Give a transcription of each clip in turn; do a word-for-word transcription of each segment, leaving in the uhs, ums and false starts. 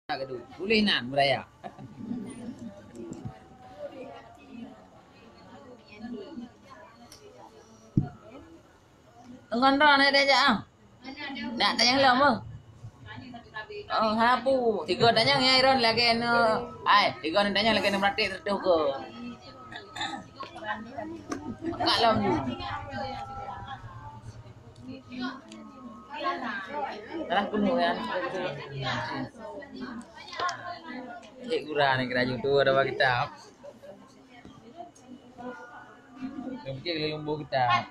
Ka duek. Tuléh nan beuraya. Ngon droeneuh deh jak ah. Nak tanyong lom meuh. Oh, hapu. Tiga tanyong nyang iron lagèe neu. Ai, tiga neu tanyong lagèe neu meuratik teutuh ke. Kak lom. Alah kuno ya. Cek gura ni kira YouTube ada bak kitab. Mungkin kalau yang buku kitab.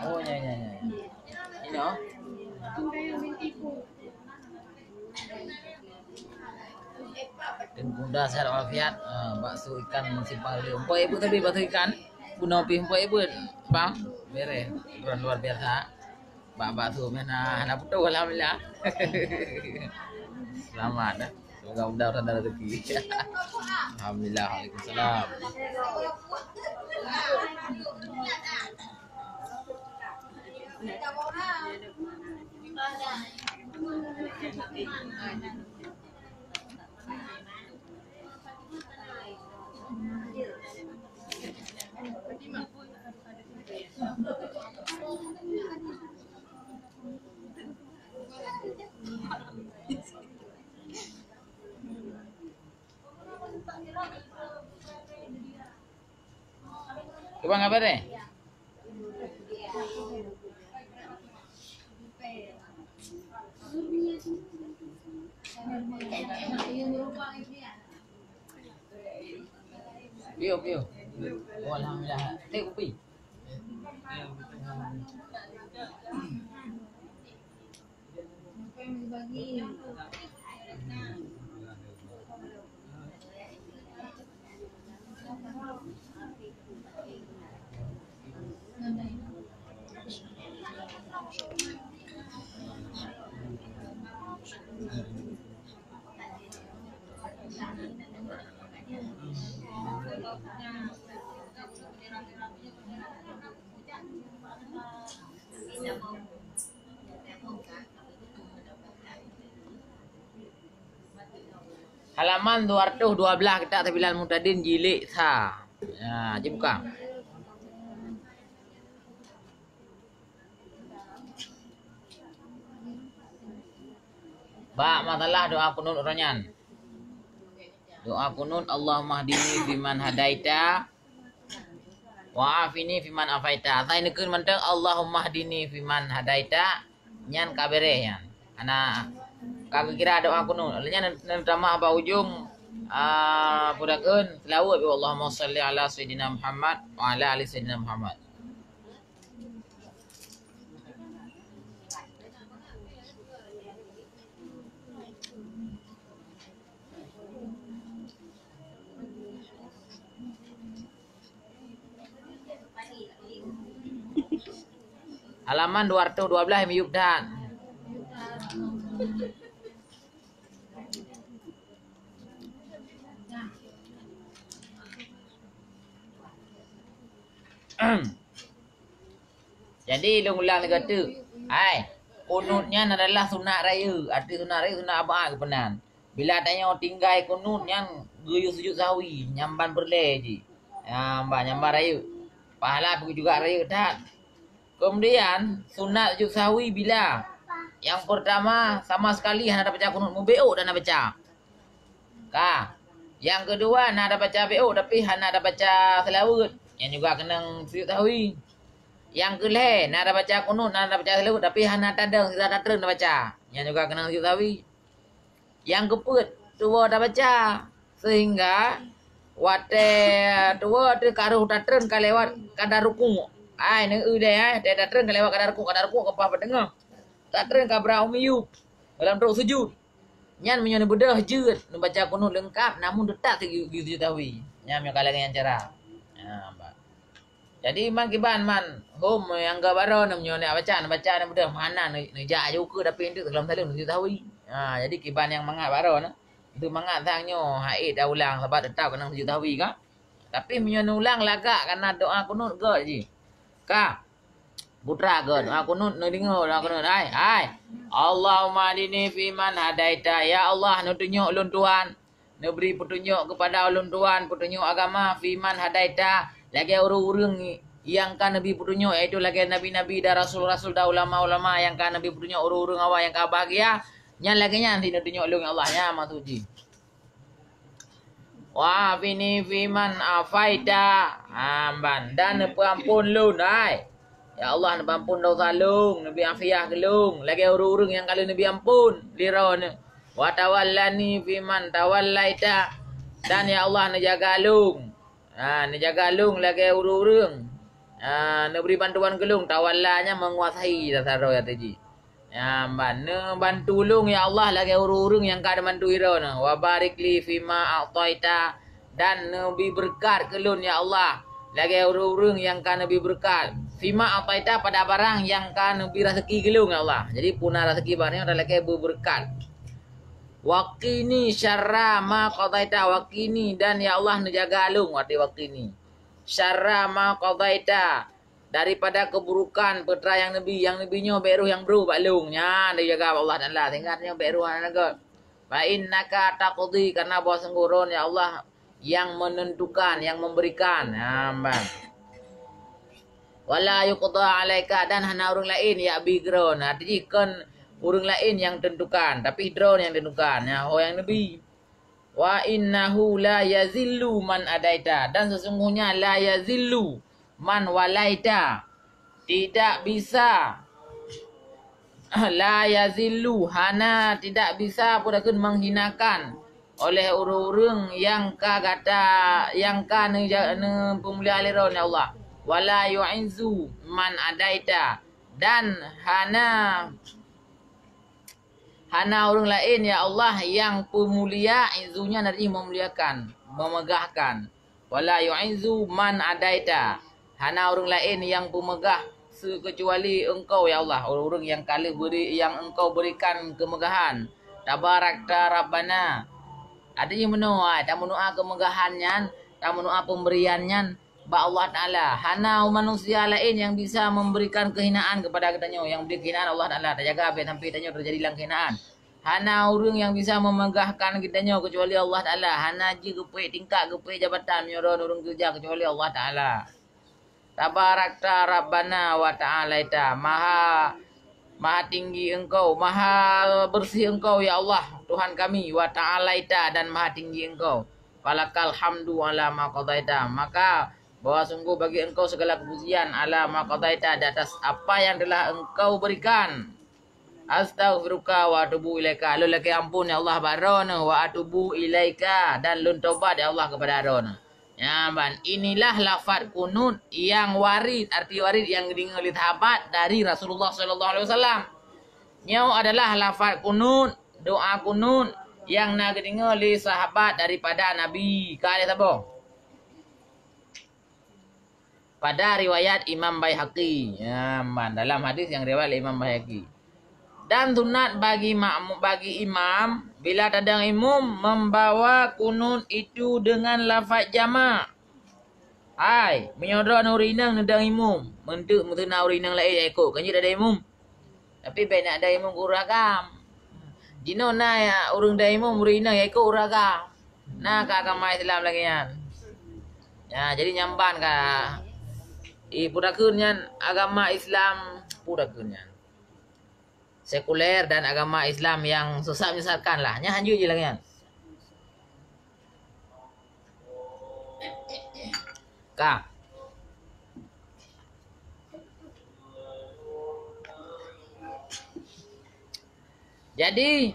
Oh ya ya ya. Ini oh. Dan mudah sehat walafiat, ah, bakso ikan simpang lima. Empat ribu tapi bakso ikan. Bunoe pih empat ribu. Bang, beres. Luar, luar biasa. Bak bakso meunan hana putôh, alhamdulillah. Selamat eh. Semoga mudah-mudahan ada rezeki. Alhamdulillah, waalaikumsalam. Keuban ka beureh? Piôh, piôh. Oh, alhamdulillah. Teh kupi. Halaman dua ratus dua belas kitab Sabilal Muhtadin jilid sa. Ya, cit buka. Bak masalah doa kunut uroe nyan. Doa kunut, "Allahumma hdini fiman hadaita, wa afini fiman afaita." Asai neukheun mantong, "Allahumma hdini fiman hadaita," nyan ka beres nyan. Hana ka geukira doa kunut. Lheueh nyan neutamah bak ujong, ah, peue takheun, seulaweuet, "Allahumma shalli ala sayyidina Muhammad wa ala ali sayyidina Muhammad." Halaman dua ratus dua belas miyueb that. Jadi lôn ulang lagèe teuk. Hai, kunut nyan adalah sunat rayeuk. Arti sunat rayeuk, sunat ab'ad geupeunan. Bila tanyoe tinggai kunut nyan geuyue sujud sahwi, nyan ban peureulèe jih. Nyan ban, nyan ban rayeuk. Pahala pih juga rayeuk that. Kemudian sunat sujud sahwi bila yang pertama sama sekali hana tabaca kunut, mubeu'ok dan hana baca. Ka. Yang kedua na tabaca beu'ok tapi hana tabaca seulaweuet. Nyan juga keunong sujud sahwi. Yang keulhèe na tabaca kunut, na tabaca seulaweuet tapi hana tadong sira tatreun tabaca. Nyan juga keunong sujud sahwi. Nyang keupeuet tuwoe tabaca, sehingga watèe tuwoe teuh ka rôh tatreun ka lewat kadar rukuk. Ai, neueu deh, ai, watèe tatreun ka lewat kadar rukuk, kadar rukuk ka paih peuteungoh. Tatreun ka brat u miyueb, goh lom trok sujud. Nyan meunyoe neubeudôh jeuet neubaca kunut leungkap, namun teutap teuk geusujud sahwi. Nyan meunyoe ka lagèe nyan cara. Nyan, bah. Jadi man kiban man, hom nyang geubaroe nyoe meunyoe neuk baca, neubaca neubeudôh, meuhana neu-, neujak aju keue tapi eunteuk sigohlom saleuem neusujud sahwi. Ha, jadi kiban nyang mangat baroe nyoe, eunteuk mangat sang nyoe haiek taulang sabab teutap keunong sujud sahwi ka. Tapi meunyoe neulang lagak kana doa kunut gét jih. Ka. Putra gét, doa kunut neudeungoe, doa kunut. Hai, hai. Allahumma hdini fiman hadaita. Ya Allah, neutunyok ulôn Tuhan. Neubri peutunyok keupada ulôn Tuhan, peutunyok agama, fiman hadaita, lagée ureuëng-ureuëng nyang ka neubri peutunyok, yaitu lagée nabi-nabi dan rasul-rasul dan ulama-ulama nyang ka neubri peutunyok ureuëng-ureuëng awai nyang ka bahgia. Nyan lagée nyan neutunyok lôn, ya Allah, nyan maksud jih. Wa afini fiman afaita. Ha, ban, dan neupeuampôn lôn, hai. Ya Allah, neupeuampôn desya lôn, neubri afiah keu lôn, lagée ureuëng-ureuëng nyang ka lheueh neubri ampôn lé droeneuh. Wa tawallani fiman tawallaita. Dan ya Allah, neujaga lôn. Ha, neujaga lôn lagée ureuëng-ureuëng. Ha, neubri bantuan keu lôn, tawalla nyan menguasai dasaro ya teuji. Nyan ban, neubantu lôn ya Allah lagée ureuëng-ureuëng nyang ka neubantu droeneuh. Wa barik li fima a'taita, dan neubri beureukat keu lôn ya Allah lagée ureuëng-ureuëng nyang ka neubri beureukat. Fima a'taita, pada barang nyang ka neubri raseuki keu lôn ya Allah. Jadi peue na raseuki barang nyoe talakée beubeureukat. Wa qini syarra ma qadaita, wa qini, dan ya Allah neujaga lôn, watée wa qini. Syarra ma qadaita, daripada keuburukan peue nyang neubri, nyang neubri nyoe bék roh nyang brok bak lôn. Nyan neujaga bak Allah Taala, sehingga nyoe bék roh hana gét. Fa innaka taqdi, karena bahwa sunggoh droeneuh ya Allah nyang menentukan, nyang memberikan. Nyan ban. Wala yuqda alaika, dan hana ureuëng laén jak bri keu droeneuh. Arti jih kon ureuëng laén nyang tentukan, tapi droeneuh nyang tentukan. Nyan ho nyang neubri. Wa innahu la yazillu man adaita, dan sesungguhnya la yazillu man walaita, tidak bisa, la yazillu, hana, tidak bisa pun akan menghinakan oleh ureuëng-ureuëng nyang ka gata, nyang ka neuja-, neupeumulia lé droeneuh ya Allah. Wala yu'izzu man adaita, dan hana Hana ureuëng laén, ya Allah, nyang peumulia, izzu nyan arti meumuliakan, meumegahkan. Wala yu'izzu man adaita. Hana ureuëng laén nyang peumeugah seukeucuali Engkau, ya Allah, ureuëng-ureuëng nyang ka lheueh bri, nyang Engkau berikan keumeugahan. Tabarakta Rabbana. Arti jih meunoe, ai, tameudoá keumeugahan nyan, tameudoá peumberian nyan, bak Allah Taala. Hana manusia laén nyang bisa memberikan kehinaan kepada geutanyoe, nyang bri kehinaan Allah Taala. Tajaga bék sampai tanyoe teujadi lam kehinaan. Hana ureuëng nyang bisa meumegahkan geutanyoe keucuali Allah Taala. Hana jeuet geupeuék tingkat, geupeuék jabatan meunyoe droeneuh ureuëng keureuja keucuali Allah Taala. Tabarakta Rabbana wa Ta'alaita. Maha, maha tinggi Engkau, maha bersih Engkau, ya Allah, Tuhan kami, wa Ta'alaita, dan maha tinggi Engkau. Falakal hamdu ala ma qadaita. Maka, bahwa sungguh bagi Engkau segala kepujian ala ma qadaita, di atas apa yang telah Engkau berikan. Astaghfiruka wa atubu ilaika. Lôn lakée ampôn, ya Allah, bak droeneuh, wa atubu ilaika, dan lôn tobat, ya Allah, kepada droeneuh. Nyan ban, inilah lafaz kunut nyang warid, arti warid nyang geudeungoe lé sahabat dari Rasulullah sallallahu alaihi wasallam. Nyoe adalah lafaz kunut, doa kunut nyang na geudeungoe lé sahabat daripada Nabi. Ka lé saboh. Pada riwayat Imam Baihaqi. Ya, man, dalam hadis yang riwayat Imam Baihaqi. Dan sunat bagi makmu-, bagi imam, bila tadong imum, membawa kunut itu dengan lafaz jamak. Hai, meunyoe droeneuh ureuëng inong neudong imum, meunteuk meuteuna ureuëng inong laén ikot, kan jeuet ada imum. Tapi bék na ada imum keu ureuëng agam. Jinoe na ya, ureuëng dong imum, ureuëng inong ikot ureuëng agam. Na ka agama Islam lagée nyan. Ya, jadi nyamban ka. Ih, peue takheun nyan agama Islam, peue takheun nyan. Sekuler dan agama Islam yang sesat menyesatkan lah. Nyan hanjeuet jih lagée nyan. Ka. Jadi,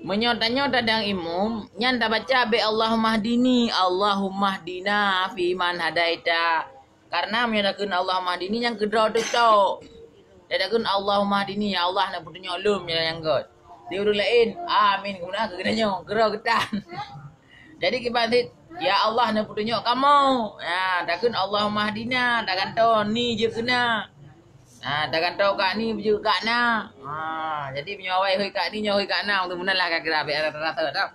meunyoe tanyoe tadong imum, nyan tabaca bék Allahummahdini, Allahummahdina fiman hadaita. Karena meunyoe takheun Allahummahdini, nyan keudroe teutok. Takheun Allahummahdini, ya Allah, neupeutunyok lôn meunyoe nyang gét. Di ureuëng laén, amin, guna keu geutanyoe, keudroe geutan. Jadi kiban cit, ya Allah, neupeutunyok kamoe. Ha, takheun Allahummahdina, tagantoe ni jeuet keu na. Ha, tagantoe ka ni jeuet keu na. Ha, jadi meunyoe awai hôi ka ni, nyoe hôi ka na, untuk meunan lah ka kira bék rata-rata tau.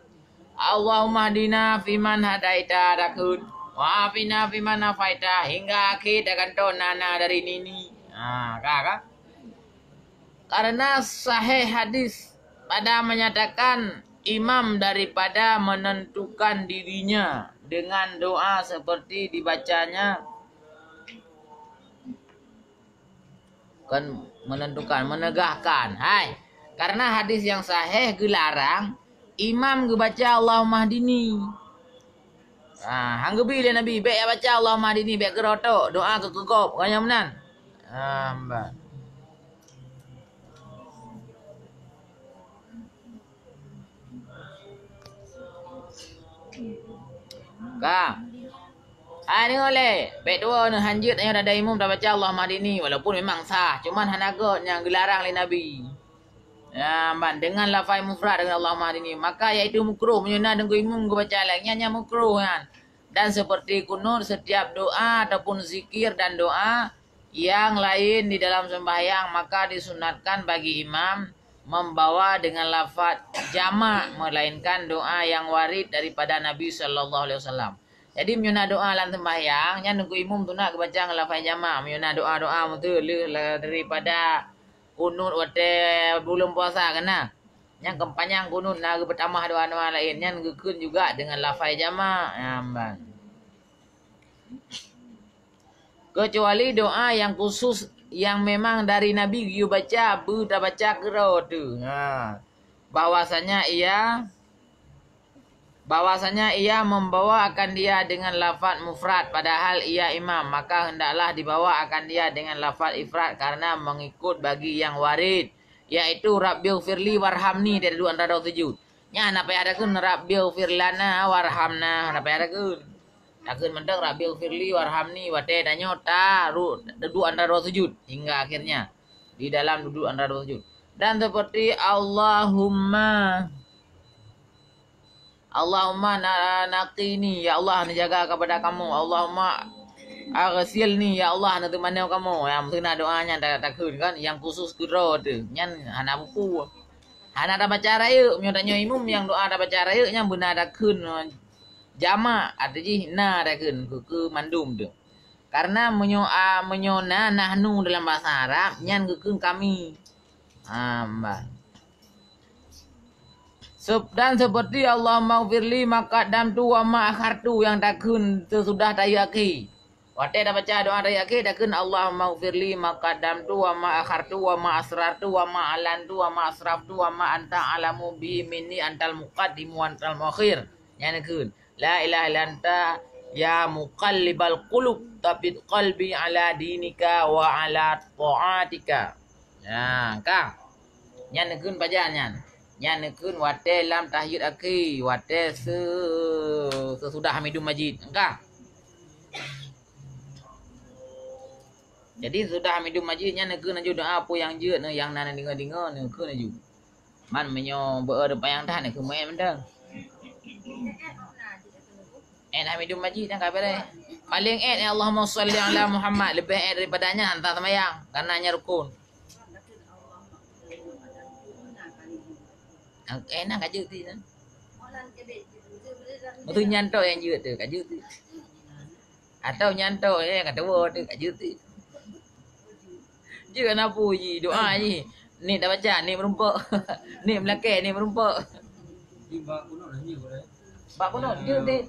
Allahummahdina fiman hadaita, takheun. Wa afina fiman afaita, hingga akhé tagantoe na-na dari nini. Ha, ka, ka? Karena sahih hadis pada menyatakan imam daripada menentukan dirinya dengan doa seperti dibacanya, bukan menentukan, menegahkan. Hai, karena hadis yang sahih geularang imam geubaca Allahumma hdini. Ah, han geubi lé Nabi, bèk ya baca Allahumma hdini, bèk keudroe tok, doa keu keu gob, kan nyan meunan. Ah, bah. Ka. Hai, deungoe lé, bèk tuwoe neuh, han jeuet nyoe tada imum tabaca Allahumma hdini, walaupun memang sah, cuman hana göt nyang geularang lé Nabi. Ya, ban dengan lafai mufrad dengan Allahumma hdini, maka yaitu makruh meunyoe na deungon imum geubaca lagèe nyan, nyan makruh nyan. Dan seperti kunut, setiap doa ataupun zikir dan doa yang lain di dalam sembahyang, maka disunatkan bagi imam membawa dengan lafaz jamak melainkan doa yang warid daripada Nabi sallallahu alaihi wasallam. Jadi meunyoe na doa lam sembahyang, nyan deungon imum sunat geubaca ngon lafaz jamak. Meunyoe na doa-doa meuteue lheueh daripada kunut watèe buleuen puasa kan na. Nyang keu panyang kunut na geupeutamah doa-doa laén, nyan geukheun juga deungon lafai jamak. Nyan ban. Kecuali doa yang khusus yang memang dari Nabi geuyue baca, beu tabaca keudroe teuh. Ha. Bahwasanya ia bahwasanya ia membawa akan dia dengan lafaz mufrad, padahal ia imam, maka hendaklah dibawa akan dia dengan lafaz ifrad karena mengikut bagi yang warid, yaitu Rabbighfirli warhamni, di duek antara sujud. Nyan hana payah takheun Rabbighfirlana warhamna, hana payah takheun. Takheun mantong Rabbighfirli warhamni watèe tanyoe ta ru-, duduek antara sujud hingga akhirnya di dalam duduek antara sujud. Dan seperti Allahumma Allahumma na-, naqini, ya Allah, neujaga kepada kamu. Allahumma aghsilni, ya Allah, neuteumanoe kamu. Ya, meuteuna doa nyan ta-, takheun kan, nyang khusus keudroe teuh. Nyan hana buku. Hana tabaca rayeuk, meunyoe tanyoe imum nyang doa tabaca rayeuk nyan beuna takheun jamak, arti jih na takheun keu, keu mandum teuh. Karena meunyoe a, meunyoe na nahnu dalam bahasa Arab, nyan geukheun kami. Ha, bah. Sep-, dan seperti Allahummaghfirli ma qaddamtu wa ma akhartu nyang takheun seusudah tahiyat akhé. Watèe tabaca doa tahiyat akhé, takheun Allahummaghfirli ma qaddamtu wa ma akhartu wa ma asrartu wa ma alantu wa ma asraftu wa ma anta alamu bihi minni antal muqaddimu wa antal muakhir. Nyan takheun. La ilaha illa anta ya muqallibal qulub, tsabbit qalbi ala dinika wa ala thaatika. Nah, ka. Nyan neukheun pajan nyan. Nyan neukheun watèe lam tahiyat akhé, watèe se-, sesudah Hamidum Majid. Ka. Jadi, sesudah Hamidum Majid nyan neukheun laju doa peue nyang jeuet, nyang na deungoe-deungoe, neukheun laju. Man meunyoe beu-, beu-, panyang that, neukheun meu'èn mantong. Èt Hamidum Majid nyan ka beureh. Paléng èt, ya Allahumma shalli ala Muhammad, leubeh èt daripada nyan hana seumayang, karena nyan rukun. Eh, na ka jeuet teuh nyan. Beutôi nyan tok nyang jeuet teuh, ka jeuet teuh. Atau nyan tok, eh, ka tuwoe teuh, ka jeuet teuh. Jeuet na peue jih, doa jih. Ni tabaca, ni meurumpok. Ni meulakèe, ni meurumpok. Bak kunut, jeuet teuh.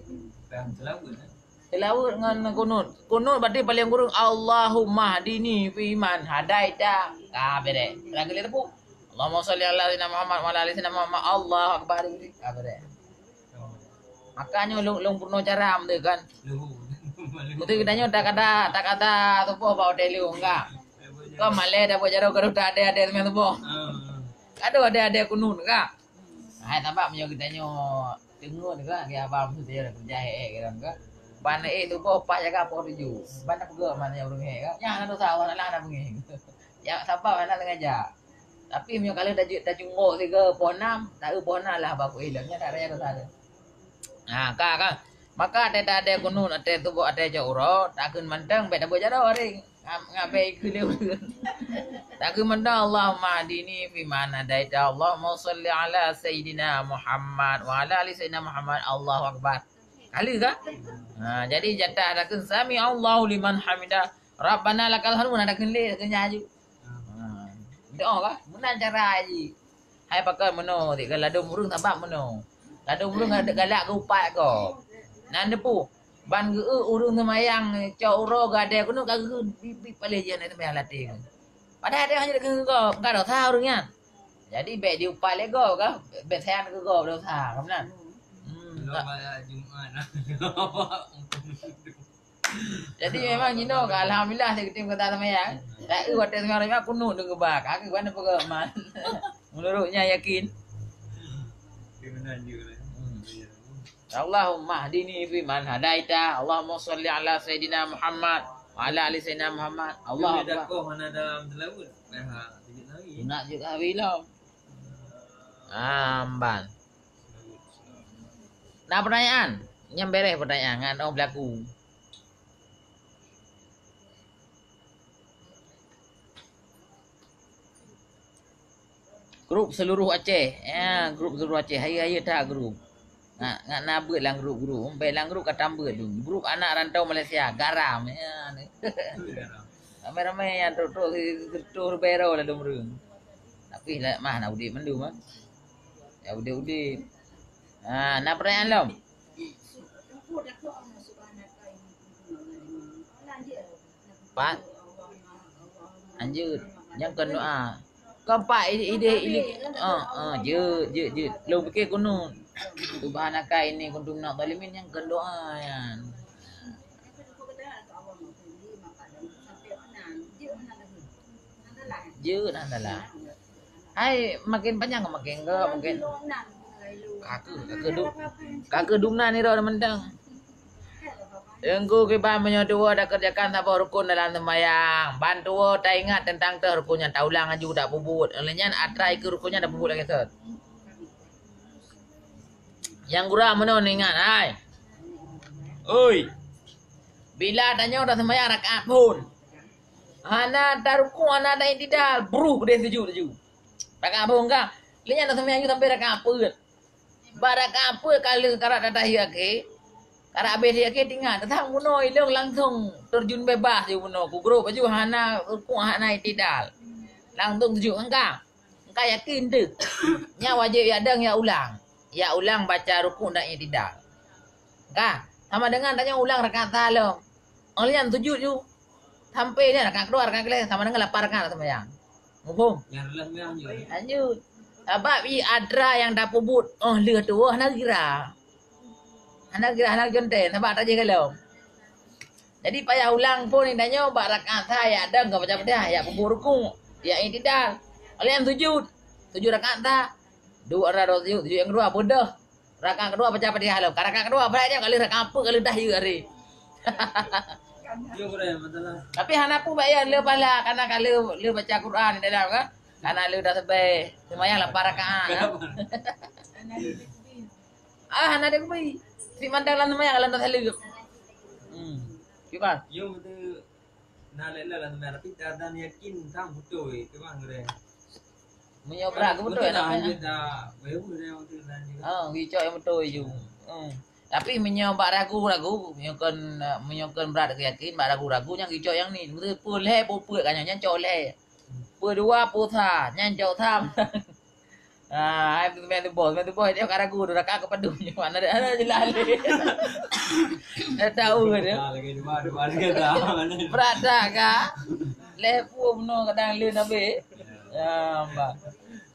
Seulaweuet ngon kunut. Kunut berarti paléng kureueng, Allahumma hdini fiman hadaita. Ka beureh. Lagèe lé teupeu. Allahumma shalli ala sayyidina Muhammad wa ala ali sayyidina Muhammad. Allahu akbar. Ka beureh. Maka nyoe lôn, lôn peurunoe cara meuteue kan. Meuteue geutanyoe takada, takada tuboh bak watèe lôn ka. Ka malèe dapat jaroe ka ade-ade seumè tuboh. Ka ade-ade kunut ka. Hai, sabab meunyoe geutanyoe teungeut ka, keu haba meuseujid keureuja hék-hék keudroe ka. Ban ék tuboh paih jaga poh tujoh. Ban na peugah mana nyang ureueng hék ka. Nyan hana dosa, Allah Taala hana beungéh. Ya, sabab hana sengaja. Tapi meunyoe ka lheueh tajeuet tacunggok sigoe poh nam, taeu poh nam lah baku ileng, nyan tak raya dosa tu. Ha, ka, ka. Maka watèe ta-ade kunut, watèe tuboh, watèe cot uroe, takheun mantong, bèk tabuet jaroe, ring. Ngab-, ngabèe ikheun lé ureueng. Takheun mantong, Allahumma hdini fiman hadaita, Allahumma shalli ala sayyidina Muhammad, wa ala ali sayyidina Muhammad, Allahu akbar. Kali ka? Ha, jadi jatah takheun sami Allahu liman hamidah. Rabbana lakal hamdu, na takheun lé, takheun nyan aju. Ha. Doa ka? Meunan cara ji. Hai pakon meunoe, dik, ladôm ureueng sabab meunoe. Ladôm ureueng galak geupat gob. Nan deupeu, ban geu ureueng seumayang cok uroe gadée keunoe ka geu bit-bit paleh jian seumayang lateh. Padahai dia hanya keu gob, ka dosa ureueng nyan. Jadi bék diupat lé gob ka, bék sayang keu gob dosa, ka meunan. Hmm, Belum ka- ada Jumat. Jadi memang jinoe ka, alhamdulillah, saya keutim kata sama ya. Tak eu watèe sekarang memang kunut deng geuba, ka keu mana peugah man. Menurutnya yakin. Di mana je lah. Hmm. Allahumma hdini fi man hadaita. Allahumma salli ala Sayyidina Muhammad wa ala ali Sayyidina Muhammad. Allahu Akbar. Dakwah mana dalam selawat? Dah, sikit lagi. Nak juga hawi lom. Amban. Na pertanyaan? Nyang beres pertanyaan ngan oh belaku. Grup seluruh Aceh. Ya, grup seluruh Aceh. Hayeue-hayeue that grup. Ngat, ngat na beuet lam grup-grup. Umpé lam grup ka tambeuet tu. Grup anak rantau Malaysia. Garam. Ya. Ramai-ramai nyang trok-trok si-, si-, trok ribèe droe ladôm ureueng. Tapi lah, mah na udép mandum, ah. Ya udép-udép. Ha, na pertanyaan lom? Pat? Lanjut. Nyang kon doa. Kon pat idéh, idéh, ah, ah, jeuet, jeuet, jeuet. Lôn pike kunut. Subhanaka inni kuntu minadh dhalimin, nyang kon doa nyan. Jeuet hana salah. Hai, makin panjang makin enggak, makin. Ka keuh, ka keuh du-, ka keuh dumna nirok mantong. Teungku kiban meunyoe tuwoe takerjakan saboh rukun dalam seumayang, ban tuwoe taingat teuntang teuh rukun nyan, taulang laju tapeubuet. Lheueh nyan atra ikeue rukun nyan tapeubuet lagèe sot. Nyang gura meunoe neuingat, hai. Oi. Bila tanyoe taseumayang rakaat phon. Hana taruku, hana ta'iktidal, bruh deh sujud laju. Rakaat phon ka. Lheueh nyan taseumayang laju sampai rakaat peuet. Bak rakaat peuet ka lheueh karap tatahiyat akhé. Karap habéh tahiyat akhé teuingat, teuthang bunoe ilong langsong terjun bebas ju bunoe. Kugrôp laju hana ruku, hana i'tidal. Langsong sujud engka. Engka yakin teuh. Nyan wajéb yak dong, yak ulang. Yak ulang baca ruku dan i'tidal. Ka, sama dengan tanyoe ulang rakaat sa lom. Óh lheueh nyan sujud ju. Sampai nyan rakaat keudua, rakaat keulhèe, sama dengan lapan rakaat seumayang. Muphom? Nyang reuloh meunan nyoe. Lanjut. Sabab i atra nyang tapeubuet óh lheueh tuwoe hana gira. Hana gira, hana geuntèe, sabab tajih golom. Jadi payah ulang phon tanyoe bak rakaat sa yak dong ka baca Fatihah, yak peubuet ruku, yak i'tidal. Óh lheueh nyan sujud. Sujud rakaat sa. Duek atra dua sujud, sujud nyang keudua beudôh. Rakaat keudua baca Fatihah lom. Ka rakaat keudua, brat nyan ka lheueh rakaat peuet ka lheueh dah yue hari. Tapi hana peue bak nyan lheueh pahala, karena ka lheueh, lheueh baca Quran di dalam kan. Karena lheueh dah seubeh. Seumayang lapan rakaat kan. Ah, hana ada kubi. Si mandang lam seumayang lam dah saleueb. Hmm. Kiban? Yo betul. Na lé-lé lam seumayang, tapi kadang yakin tang beutôi, tu bang, gurèe. Meunyoe brat geuh beutôi, kan? Lanjut dah, baru dah waktu lanjut. Ha, geucok nyang beutôi ju. Hmm. Tapi meunyoe bak ragu-ragu, meunyoe kon, meunyoe kon brat geuyakin, bak ragu-ragu nyang geucok nyang ni. Beutôi peue lhèe, peue peuet ka nyan, nyan cok lhèe. Peue dua, peue sa, nyan cok sa. Ah, hai, meuteumé tuboh, meuteumé tuboh, dia ka ragu, dah ka padum nyoe, mana ada, ada jelas lé. Dah tahu kan dia? Dah lagi dua, dua lagi dah. Berat tak, Kak? Leh pun bunoe kadang lé nabe. Ya, bah.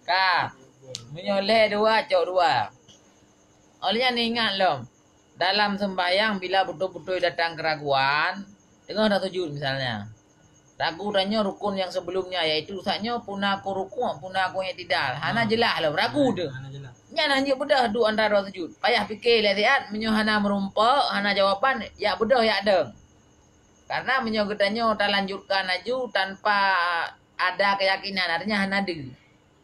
Ka. Meunyoe leh dua, cok dua. Oleh nyan ingat lom. Dalam sembahyang, bila beutôi-beutôi datang keraguan, teungoh dah sujud misalnya, ragu tanyoe rukun nyang sebelumnya, yaitu saat nyoe puna ku rukuk, puna ku i'tidal. Hana jeulaih lom, ragu teuh. Hana jeulaih. Nyan hana jeuet beudôh duek antara dua sujud. Payah pike lé siat, meunyoe hana meurumpok, hana jawaban, yak beudôh yak dong. Karena meunyoe geutanyoe talanjutkan laju tanpa ada keyakinan, artinya hana deuh.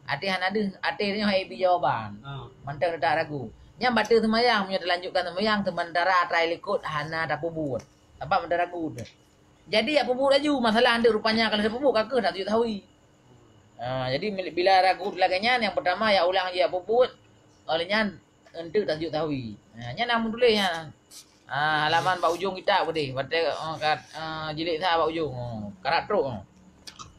Até hana deuh, até nyoe hai bi jawaban. Ha. Mantong teutap ragu. Nyan bateue seumayang, meunyoe talanjutkan seumayang, seumeuntara atra likot hana tapeubuet. Sabab mantong ragu teuh. Jadi, yak peubuet laju, masalah handeuk rupanya kalau tapeubuet, ka keuh dak sujud sahwi. Ha, jadi, bila ragu lagèe nyan, nyang peutama, yak ulang yak peubuet. Oleh nyan, Enteuk tasujud sahwi. Ha, nyan na meutuléh nyan. Ha, halaman bak ujong kitab tadi. Watèe, oh, kat, eh, jilid sa bak ujong. Oh, karat trok. Oh.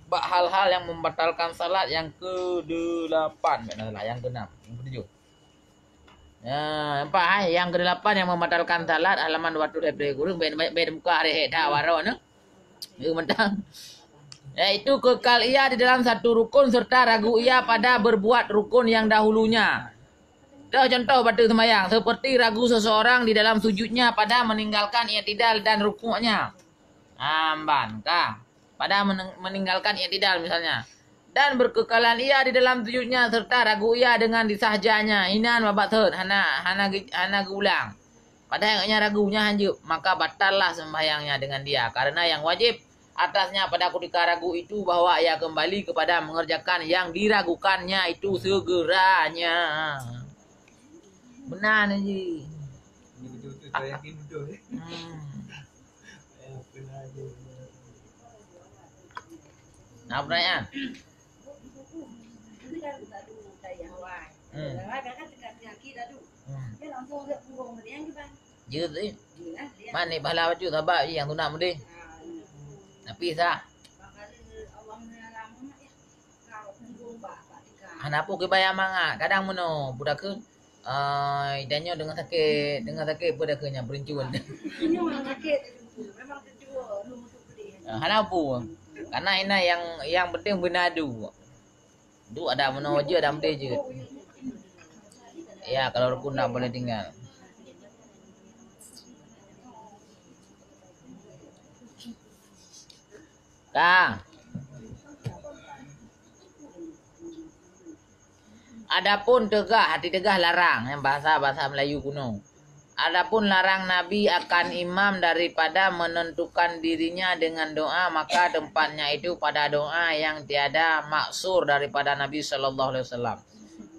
Bak hal-hal yang membatalkan salat yang kedelapan, bukan salah, yang keenam, yang ketujuh. Ya, nampak, hai, yang kedelapan yang membatalkan salat, halaman dua ratus dua puluh. Kurang baik, baik, baik buka hari, eh, dah, baru ni. Ya, mentang. Yaitu kekal ia di dalam satu rukun serta ragu ia pada berbuat rukun yang dahulunya. Dah contoh pada sembahyang, seperti ragu seseorang di dalam sujudnya pada meninggalkan i'tidal dan rukuknya. Amban, ka. Pada meneng-, meninggalkan i'tidal misalnya. Dan berkekalan ia di dalam sujudnya serta ragu ia dengan disahjanya. Inan babat thot, hana, hana ge-, hana geulang. Padahai nyan ragu nyan hanjeuet, maka batallah sembahyangnya dengan dia. Karena yang wajib atasnya pada ketika ragu itu bahwa ia kembali kepada mengerjakan yang diragukannya itu segeranya. Benar ni ji. Ini betul-betul saya yakin betul, eh. Hmm. Saya pernah aja. Nah, pertanyaan. Hmm. Hmm. Jeuet, eh. Man, eh, pahala bacut saban, eh, nyang sunat meudeh. Tapi sah. Hana peue keubayang mangat. Kadang meunoe, peue takheun, eh, tanyoe deungon sakét, deungon sakét peue takheun nyan, peurincun. Ah, hana peue. Karena inan nyang, nyang penting beuna duek. Duek adak meunoe jeuet, adak meudeh jeuet. Ya, kalau rukun tak boleh tinggal. Ka. Adapun teugah, arti teugah larang, nyang bahasa, bahasa Melayu kuno. Adapun larang Nabi akan imam daripada menentukan dirinya dengan doa, maka tempatnya itu pada doa yang tiada maksur daripada Nabi sallallahu alaihi wasallam.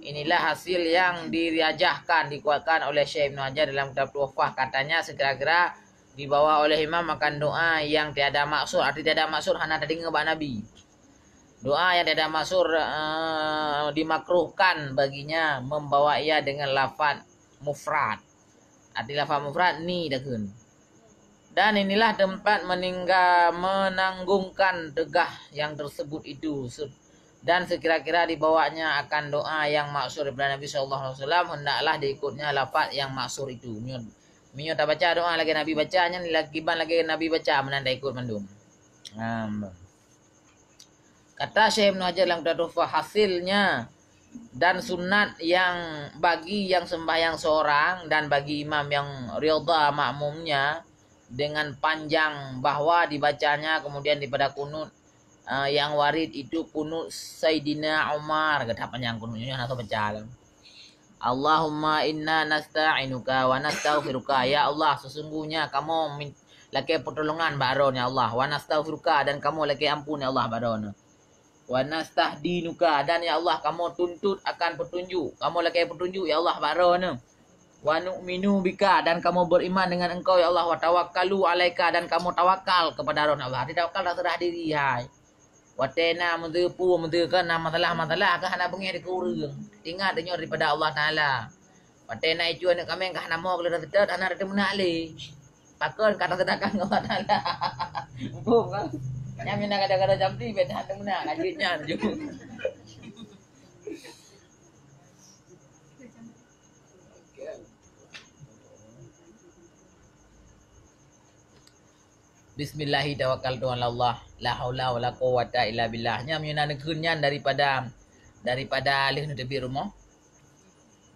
Inilah hasil yang dirajahkan, dikuatkan oleh Syekh Ibnu Hajar dalam kitab Tuhfah. Katanya, sekira-kira dibawa oleh imam akan doa yang tiada maksur, arti tiada maksur hana teudeungoe bak Nabi. Doa yang tiada maksur, eh, dimakruhkan baginya membawa ia dengan lafaz mufrad. Arti lafaz mufrad ni takheun. Dan inilah tempat meningga-, menanggungkan teugah yang tersebut itu. Se-, dan sekira-kira dibawanya akan doa yang maksur daripada Nabi sallallahu alaihi wasallam, hendaklah diikutnya lafaz yang maksur itu. Meunyoe, meunyoe tabaca doa lagèe Nabi baca, nyan lagèe, kiban lagèe Nabi baca, meunan taikut mandum. Nah, Kata Syekh Ibnu Hajar dalam kitab Tuhfah, hasilnya dan sunat yang bagi yang sembahyang seorang dan bagi imam yang ridha makmumnya dengan panjang bahwa dibacanya kemudian daripada kunut, eh, yang warid itu kunut Saidina Umar. Kata panjang kunutnya, hana tabaca lah. Allahumma inna nasta'inuka wa nastaghfiruka. Ya Allah, sesungguhnya kamoe min-, lakèe pertolongan bak Droeneuh, ya Allah. Wa nastaghfiruka, dan kamoe lakèe ampôn, ya Allah, bak Droeneuh. Wa nastahdinuka, dan ya Allah, kamoe tuntut akan petunjuk. Kamoe lakèe petunjuk, ya Allah, bak Droeneuh. Wa nu'minu bika, dan kamoe beriman dengan Engkau, ya Allah. Wa tawakkalu alaika, dan kamoe tawakal kepada Droeneuh, Allah. Arti tawakal, tak serah diri, hai. Watèe na meuseupu, meuseukan na masalah-masalah ka hana beungèh dikeue ureueng. Ingat, tanyoe daripada Allah Taala. Watèe na icu aneuk kaméng ka hana mo keu lôn seutôt, hana teumeuna lé. Pakon ka taseudakah ngon Allah Taala. Muphom kan? Nyan mina gada-gada jambi, bèk hana teumeuna, lanjut nyan ju. Bismillahi tawakkaltu 'alallah, la haula wala quwwata illa billah. Nyan meunyoe na neukheun nyan daripada, daripada lheueh neuteubiet rumoh.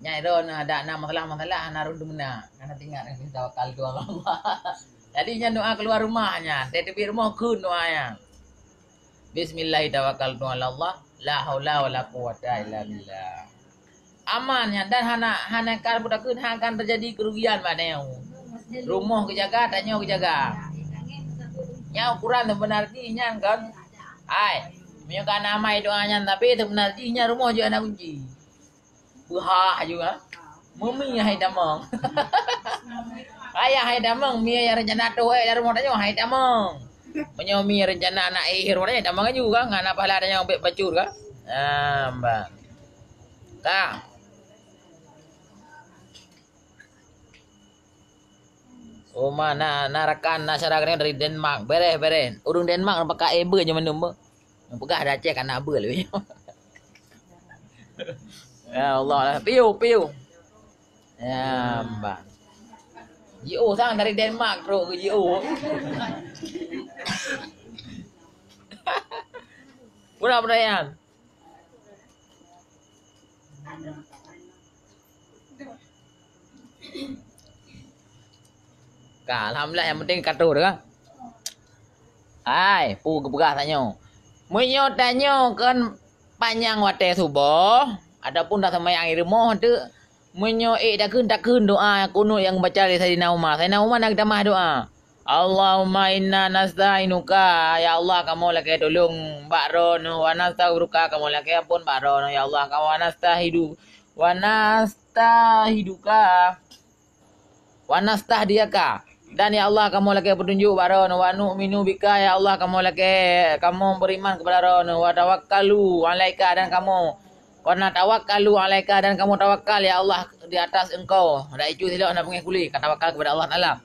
Nyan droeneuh adak na masalah-masalah, hana rhot teumeuna, hana teuingat, tawakkaltu 'alallah. Jadi nyan doa keuluwa rumoh nyan, teubiet rumoh kheun doa nyan. Bismillah tawakkaltu 'alallah, la haula wala quwwata illa billah. Aman nyan dan hana, hana akan, peue takheun hana akan teujadi keurugian bak tanyoe. Rumoh geujaga, tanyoe geujaga. Nyan ukuran seubeuna jih nyan kon. Hai, meunyoe ka na amai doa nyan, tapi seubeuna jih nyan rumoh jeuet hana kunci. Beuhah juga. Meumi hai tamong. Payah hai tamong, mi nyang rencana tu'oh ék lam rumoh tanyoe hai tamong. Meunyoe mi rencana aneuk éh rumoh tanyoe tamong laju kan, hana pahala tanyoe bèk bacut kan. Ah, bah. Ka. Oh ma, na, na rakan, na syedara dari Denmark. Bereh, bereh. Ureueng Denmark na pakai e beu je mandum beu. Peugah dah cek anak beu lé. Ya Allah, piu, piu. Ya, bah. Jiôh sang dari Denmark trok keu jiôh. Pura perayaan. Ka, alhamdulillah, nyang penting ka trok dah. Hai, peue geupeugah tanyoe? Meunyoe tanyoe kon panyang watèe suboh, ataupun dah seumayang di rumoh teuk, meunyoe ék takheun, takheun doa kunut nyang geubaca lé Saidina Umar. Saidina Umar na geutamah doa. Allahumma inna nasta'inuka, ya Allah, kamoe lakèe tulông bak Droeneuh, wa nastaghfiruka, kamoe lakèe ampôn bak Droeneuh, ya Allah, wa nastahidu, wa nastahiduka, wa nastahdiyaka, dan ya Allah, kamoe lakèe peutunjuk bak Droeneuh, wa nu'minu bika, ya Allah, kamoe lakèe, kamoe beriman kepada Droeneuh, wa tawakkalu alaika, dan kamoe, wa natawakkalu alaika, dan kamoe tawakal, ya Allah, di atas Engkau. Dak icu silok na beungéh kulé, ka tawakal kepada Allah Taala.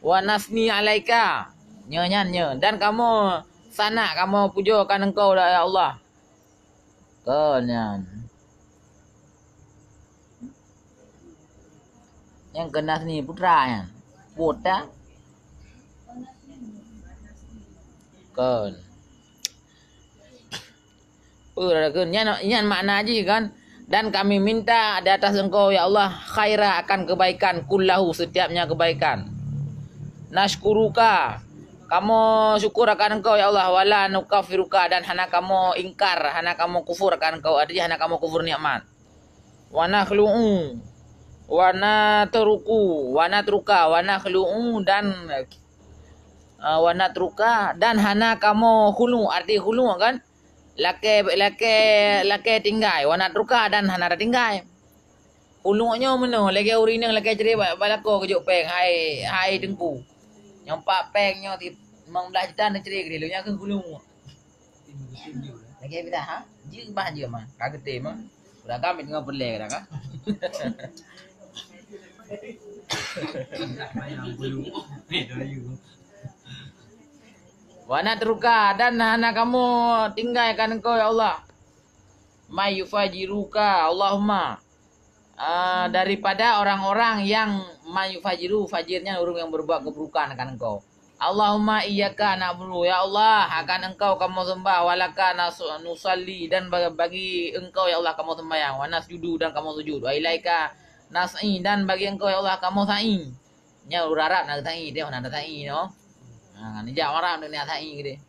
Wa nasni alaika. Nyoe nyan nyoe. Dan kamoe sanak, kamoe pujoe kan Engkau, ya Allah. Kon nyan. Nyang keu Nasni putra nyan. Putra. Kon. Peue takheun? Nyan, nyan makna jih kan? Dan kami minta di atas Engkau, ya Allah, khaira, akan kebaikan, kullahu, setiapnya kebaikan. Nasykuruka, kamoe syukur akan Engkau, ya Allah, wala nukafiruka, dan hana kamoe ingkar, hana kamoe kufur akan Engkau, artinya hana kamoe kufur nikmat. Wa nakhlu'u, wa natruku, wa natruka, wa nakhlu'u, dan, eh, wa natruka, dan hana kamoe khulu, arti khulu kan? Lakèe, lakèe, lakèe tinggai, wa natruka, dan hana tatinggai. Khulu nyoe meunoe, lagèe ureueng inong lakèe cre bak, bak lakoe geujok péng, hai, hai teungku. Nyoe pat péng nyoe ti-, limong blaih juta neucre keudéh, lôn nyan keuh khulu. Lagèe bidah, ha? Jeuet bah jeuet mah, ka geutem mah. Udah kami teungoh peureulèe kadang, ha? Wa natruka, dan hana kamoe tinggai akan Engkau, ya Allah. May yufajiruka, Allahumma. Ah, daripada orang-orang yang may yufajiru, fajir nyan ureueng nyang berbuat keburukan akan Engkau. Allahumma iyyaka na'budu, ya Allah, akan Engkau kamoe seumbah, wa laka nas-, nusalli, dan ba-, bagi Engkau, ya Allah, kamoe seumayang, wa nasjudu, dan kamoe sujud, wa ilaika nas'i, dan bagi Engkau, ya Allah, kamoe sa'i. Nyan ureueng Arab na sa'i, teuh na sa'i, no? Ha, neujak Arab na sa'i keudéh.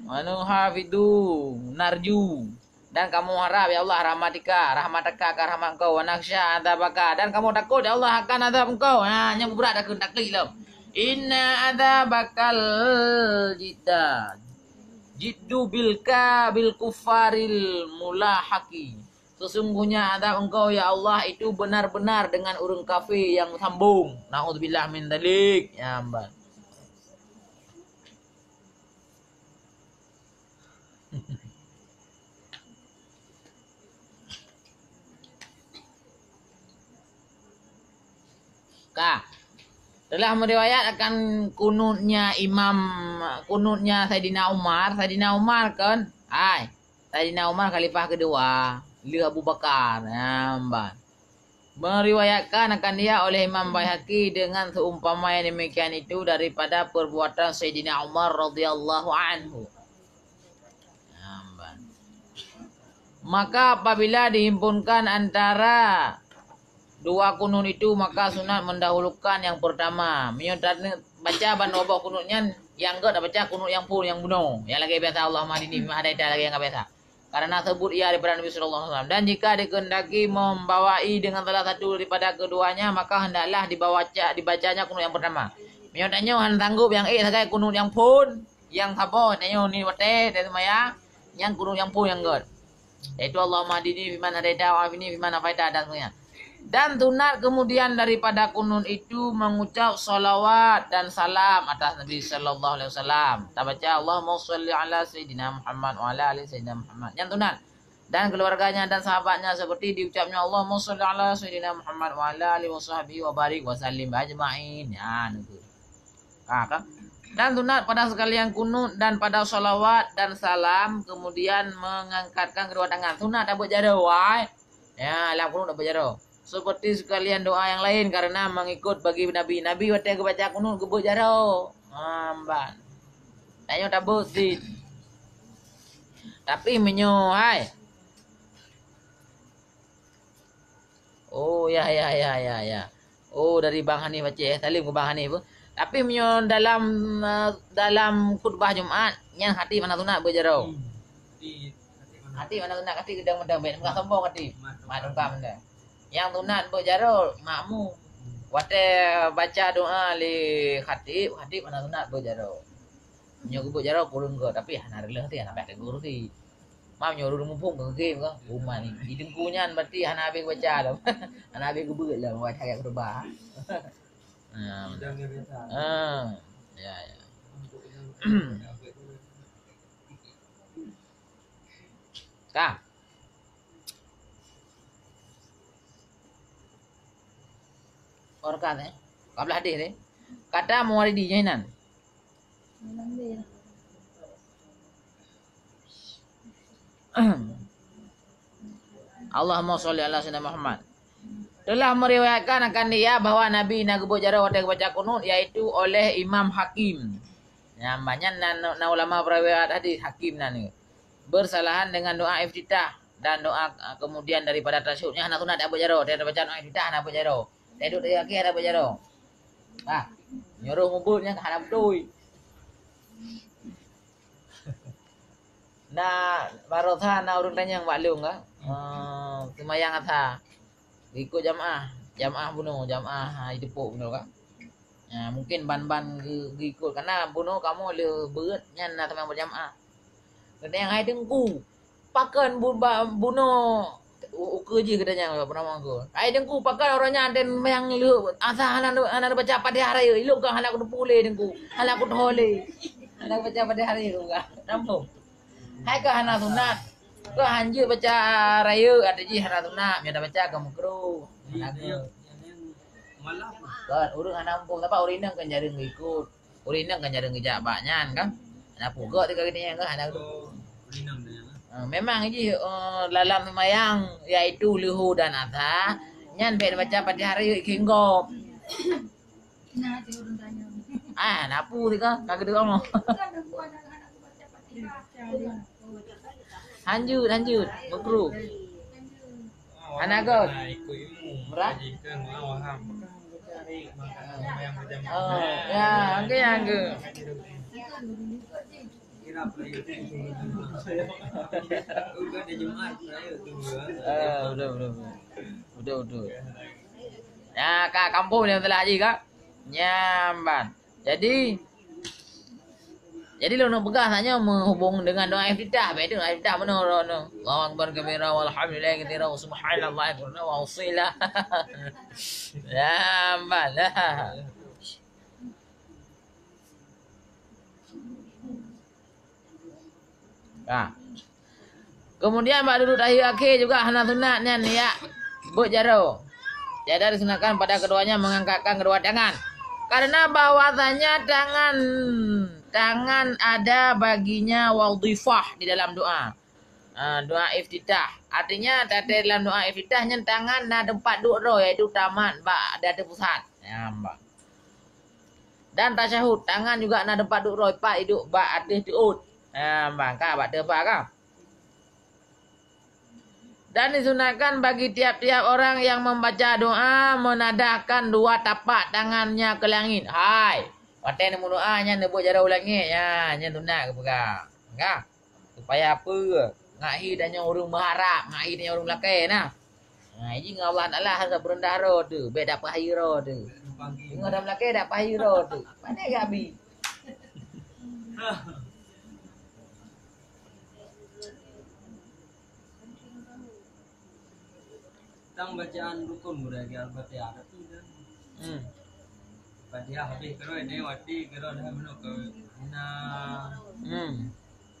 Wa nuhafidu, narju. Dan kamoe harap, ya Allah, rahmatika, rahmataka, akan rahmat Engkau, wa nakhsya adzabaka, dan kamoe takot, ya Allah, akan azab Engkau. Ha, nyan beubrat takheun, taklik lom. Inna adzabakal jidda, jiddu bil ka-, bil kuffaril mulahaqi. Sesungguhnya azab Engkau, ya Allah, itu benar-benar dengan ureueng kafé nyang sambong. Naudzubillah min dzalik. Ya, bah. Ka. Telah meriwayat akan kunutnya Imam, kunutnya Saidina Umar. Saidina Umar kan? Hai. Saidina Umar khalifah kedua, lheueh Abu Bakar. Nyan ban. Meriwayatkan akan dia oleh Imam Baihaqi dengan seumpama yang demikian itu daripada perbuatan Saidina Umar radhiyallahu anhu. Nyan ban. Maka apabila dihimpunkan antara dua kunut itu, maka sunat mendahulukan yang pertama. Meunyoe tabaca ban dua boh kunut nyan, nyang gèt tabaca kunut nyang phôn, nyang bunoe. Nyang lagèe biasa, Allahumma hdini fima hadaita, lagèe nyang ka biasa. Karena sebut ia daripada Nabi sallallahu alaihi wasallam. Dan jika dikehendaki membawai dengan salah satu daripada keduanya, maka hendaklah dibaca, dibacanya kunut yang pertama. Meunyoe tanyoe hana sanggup nyang ék sagai kunut nyang phôn, nyang saboh tanyoe ni watèe, watèe seumayang, nyang kunut nyang phôn nyang gèt. Yaitu Allahumma hdini fiman hadaita wa afini fiman afaita dan seterusnya. Dan sunat kemudian daripada kunut itu mengucap salawat dan salam atas Nabi sallallahu alaihi wasallam. Tabaca Allahumma shalli ala sayyidina Muhammad wa ala ali sayyidina Muhammad. Nyan sunat. dan keluarganya dan sahabatnya, seperti diucapnya, "Allahumma shalli ala sayyidina Muhammad wa ala alihi wa sahbihi wa barik wa sallim ajma'in." Ya, itu. Ha, kan? Dan sunat pada sekalian kunut dan pada salawat dan salam, kemudian mengangkatkan kedua tangan. Sunat dak beuet jaroe, wahai. Ya, lam kunut dak beuet jaroe. Seperti sekalian doa yang lain, karena mengikut bagi Nabi. Nabi watée geubaca kunut geubeuet jaroe. Ha, ban. Tanyoe tabeuet cit. Tapi meunyoe, hai. Oh, ya, ya, ya, ya, ya. Oh, dari Bang Hanif Aceh. Salim keu Bang Hanif. Tapi meunyoe dalam, eh, dalam khutbah Jumat, nyan khatib hana sunat beuet jaroe. Hmm. Di khatib hana sunat. Khatib geudong mantong, bèk sombong khatib. Mat tungkam mantong. Nyang sunat beuet jaroe makmum. Watée baca doa lé khatib, khatib hana sunat beuet jaroe. Nyoe geubeuet jaroe kureueng goe, tapi hana reuloh ti, hana paih tegur ti. Mam nyoe ureueng muphom keu game ka. Uma ni. Di teungku nyan berarti hana habéh baca lom. Hana habéh geubeuet lom baca ayat khutbah. Ha. Ha. Ya, ya. Ka. Orkan, eh. Ka blah hadis ni. Kata Mawardi nyan inan. Allahumma shalli ala sayyidina Muhammad. Telah meriwayatkan akan dia bahwa Nabi na geubeuet jaroe watée geubaca kunut, yaitu oleh Imam Hakim. Ya, banyak na, na ulama peuriwayat hadis Hakim na ni. Bersalahan dengan doa iftitah dan doa, ah, kemudian daripada tasyahud. Nyan hana sunat dak beuet jaroe, watée baca doa iftitah hana beuet jaroe. Teuduek di akhé hana beuet jaroe. Ah, nyuruh mubuet nyan hana beutôi. Na baroesa na ureueng tanyong bak lôn ka. Eh, seumayang asa. Ikot jamaah, jamaah bunoe, jamaah, ha, jiteupeue bunoe ka. Ya, mungkin ban-ban geu-, geuikot, karena bunoe kamoe le beuet nyan na seumayang berjamaah. Geutanyong, "Hai Teungku, pakon bu-, ba-, bunoe u-, ukeue jih?" Geutanyong, "Peunamoh ukeue." "Hai Teungku, pakon uroe nyan até seumayang lheueh asa hana, hana baca Fatihah rayeuk? Ilôn ka hana kuteupeue lé Teungku, hana kuteuho lé." Hana baca Fatihah rayeuk ka. Nampung. Hai ka hana sunat. Ka hanjeuet baca rayeuk, até jih hana sunat, meunyo tabaca ka meukruh. Hana geuh. Kon, ureueng hana muphom, sabab ureueng inong kan jareueng geuikot. Ureueng inong kan jareueng geujak bak nyan kan. Hana peugah teuka geutanyoe kan, hana geuh. Oh, ureueng inong nyan, ah. Ah, memang jih, eh, dalam seumayang, yaitu leuhô dan asa, nyan bèk baca Fatihah rayeuk, ikhinggob. Ah, napu teuka, ka geudeungoe. Hanjeuet, hanjeuet, meukruh. Hana göt. Meurat? Oh, ya, angge, angge. Ah, betul, betul, betul. Betul, betul. Ya, ka kampung dia telah haji ka. Nyamban. Jadi, jadi lôn peugah tanyoe meuhubung dengan doa iftitah. Baik tu, doa iftitah mana orang tu? Allahu Akbar kabira, walhamdulillahi katsira, wa subhanallahi bukratan wa asila. Nyamban lah. Ha. Kemudian bak duduek tahiyat akhé juga hana sunat nyan ya beuet jaroe. Tiada disunatkan pada keduanya mengangkatkan kedua tangan. Karena bahwasanya tangan, tangan ada baginya wadhifah di dalam doa. Ha, doa iftitah. Artinya, dalam doa iftitah nyan tangan na teumpat duek droe, yaitu tamat bak di ateueh pusat. Ya, bah. Dan tasyahud, tangan juga na teumpat duek droe, pat iduek bak ateueh teuôt. Ha, bah, ka bak teupat ka. Dan disunatkan bagi tiap-tiap orang yang membaca doa menadahkan dua tapak tangannya ke langit. Hai, watèe neumeudoa nyan neubeuet jaroe u langèt, nyan, nyan sunat geupeugah. Ka? Supaya peue? Ngat hi tanyoe ureueng meuharap, ngat hi tanyoe ureueng meulakèe na. Ha, jih ngon Allah Taala harôh beureudah droe teuh, bèk dak peuhayeue droe teuh. Deungoe dak meulakèe dak peuhayeue droe teuh. Pandai gak bi. Tang bacaan rukun udah lagi Al-Fatihah, tapi kan. Hmm. Fatihah habis keroe, ini wati keroe dah meunoe ke hina. Hmm.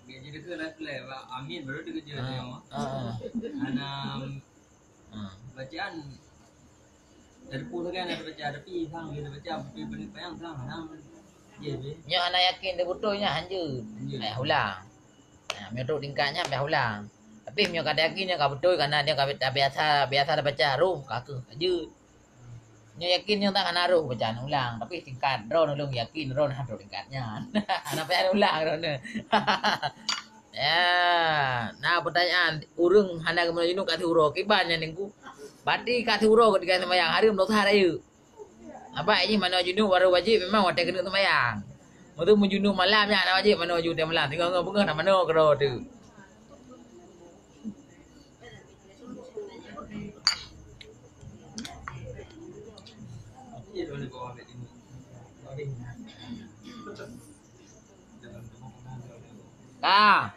Jadi ke lah, amin baru dia kerja dia. Ah, ah. Hana, ah, bacaan dari pun kan ada baca, tapi sang dia baca, tapi benda payang sang hana. Ya, be. Nyoe hana yakin dia beutôi nyan, hanjeuet. Hanjeuet. Payah ulang. Nah, meunyoe trok tingkat nyan payah ulang. Tapi meunyoe ka yakin nyoe ka beutôi, karena dia ka biasa, biasa dah baca roh, ka keuh, hanjeuet. Nyoe yakin nyoe tak hana roh bacaan ulang, tapi tingkat droeneuh lôn yakin droeneuh hana trok tingkat nyan. Hana payah ulang droeneuh. Ya, na pertanyaan, ureueng hana geumanoe junub ka siuroe, kiban nyan Teungku? Berarti ka siuroe ketika seumayang, hareuem dosa rayeuk. Abah ini manoe junub baru wajib memang watèe keuneuk seumayang. Meunyoe meujunub malam nyan hana wajib manoe junub malam, singoh-singoh beungoh na manoe keudroe teuh. Ka.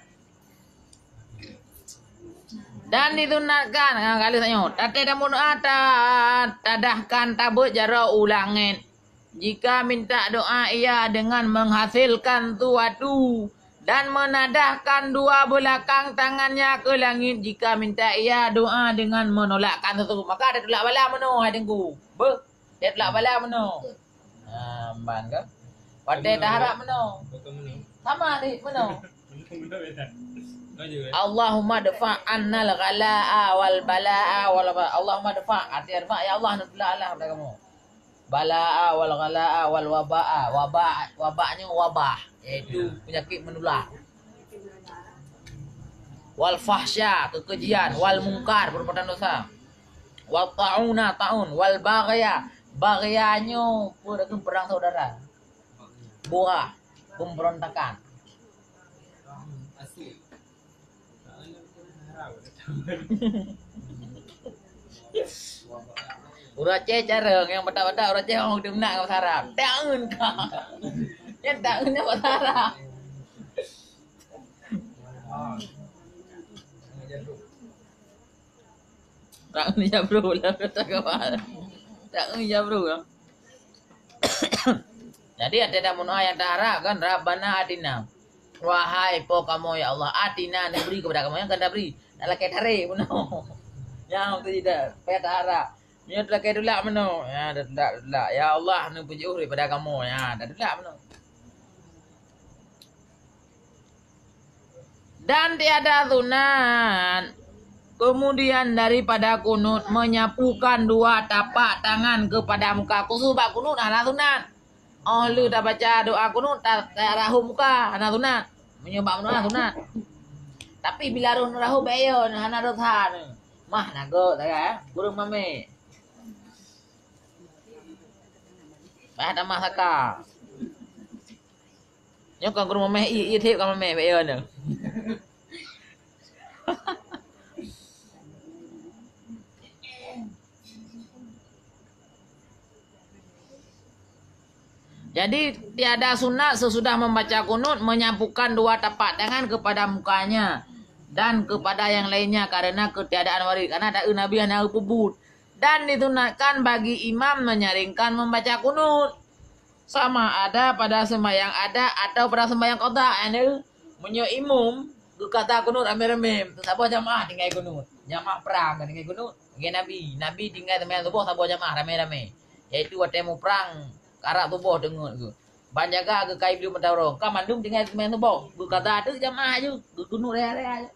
Dan disunatkan, ha, ka lheueh tanyoe, taté tameudoa ta-, tadahkan tabeuet jaroe u langét. Jika minta doa ia dengan menghasilkan suatu, dan menadahkan dua belakang tangannya ke langit jika minta ia doa dengan menolakkan sesuatu. Maka ada tulak bala meunoe, hai Teungku. Beuh, ada tulak bala meunoe. Ha, ban ke? Watèe taharap meunoe. Sama deh meunoe. Allahumma dfa' annal ghala'a wal bala'a wal ba-, Allahumma dfa', arti dfa', ya Allah, neutulak Allah daripada kamoe. Bala'a wal ghala'a wal waba'a. Waba, waba nyoe wabah, yaitu penyakit menular. Wal fahsya, kekejian, wal mungkar, perbuatan dosa. Wal ta'una, ta'un, wal baghya. Baghya nyoe peue, perang saudara. Buah, pemberontakan. Ureueng Aceh carông, nyang batak-batak ureueng Aceh, ureueng Aceh meunan bahasa Arab. Ta'un ka. Nyan ta'un nyan bahasa Arab. Ta'un jabru lah, kata kawan. Ta'un jabru lah. Jadi, ada dah meunoe nyang taharap kan, Rabbana atina. Wahai Po kamoe, ya Allah, atina, neubri kepada kamoe, nyang ka tabri. Nak lakèe tarek meunoe. Nyang tu dah, payah taharap. Nyoe lakèe tulak meunoe. Ya, dah tulak, tulak. Ya Allah, neupeujeuet daripada kamoe. Ya, dah tulak meunoe. Dan tiada sunat. Kemudian daripada kunut, menyapukan dua tapak tangan kepada muka. Khusus bak kunut hana sunat. Óh lheueh tabaca doa kunut, ta-, tarahom muka, hana sunat. Meunyoe bak meudoa sunat. Tapi bila roh neurahom, bèk yo, hana dosa nyoe. Mah na göt, ya, kureueng mamèh. Bah tamah saka. Nyoe kon kureueng mamèh, ié, ié that kon mamèh, bèk yo nyoe. Jadi, tiada sunat sesudah membaca kunut menyapukan dua tapak tangan kepada mukanya dan kepada yang lainnya karena ketiadaan warid. Karena ada Nabi hana geupeubuet. Dan disunatkan bagi imam menyaringkan membaca kunut. Sama ada pada sembahyang ada atau pada sembahyang qada. Yakni, meunyoe imum geukata kunut ramé-ramé, saboh jamaah tinggai kunut. Jamaah prang tinggai kunut, tinggai Nabi. Nabi tinggai sembahyang suboh saboh jamaah ramé-ramé. Yaitu watèe muprang karab suboh deungon geuh. Ban jaga geuh kai beulieu meutarong. Ka mandum tinggai sembahyang suboh. Geukata teuk jamaah aju, geukunut raya-raya aju.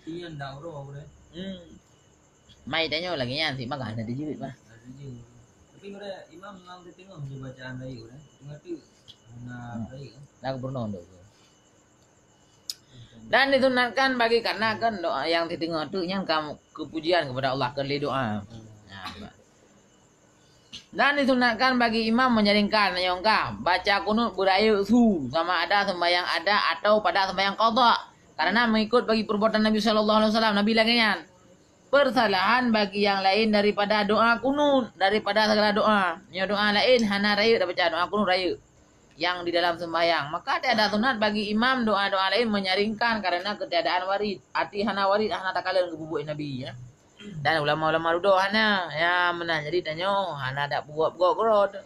Iya, ndak uroe, uroe. Hmm. Mai tanyoe lagèe nyan, si magah na dijeuet bah. Ada je. Tapi udah imam ngang di tengah je bacaan rayeuk dah. Tengah tu. Nah, hmm, rayeuk. Dah gubernur tu. Dan disunatkan bagi, karena kan doa nyang di tengah tu nyan kam kepujian kepada Allah, keu lé doa. Hmm. Nah, bah. Dan disunatkan bagi imam menyaringkan, nyang ka baca kunut beurayeuk su, sama ada sembahyang ada atau pada sembahyang qada. Karena mengikut bagi perbuatan Nabi sallallahu alaihi wasallam, Nabi lagèe nyan. Persalahan bagi yang lain daripada doa kunut, daripada segala doa. Nyoe doa laén hana rayeuk tabaca, doa kunut rayeuk nyang di dalam sembahyang. Maka tiada sunat bagi imam doa-doa laén menyaringkan karena ketiadaan warid. Arti hana warid, hana takalon geububuet Nabi, ya. Dan ulama-ulama dudoe hana, ya, meunan. Jadi tanyoe hana dak peubuet-buet keudroe.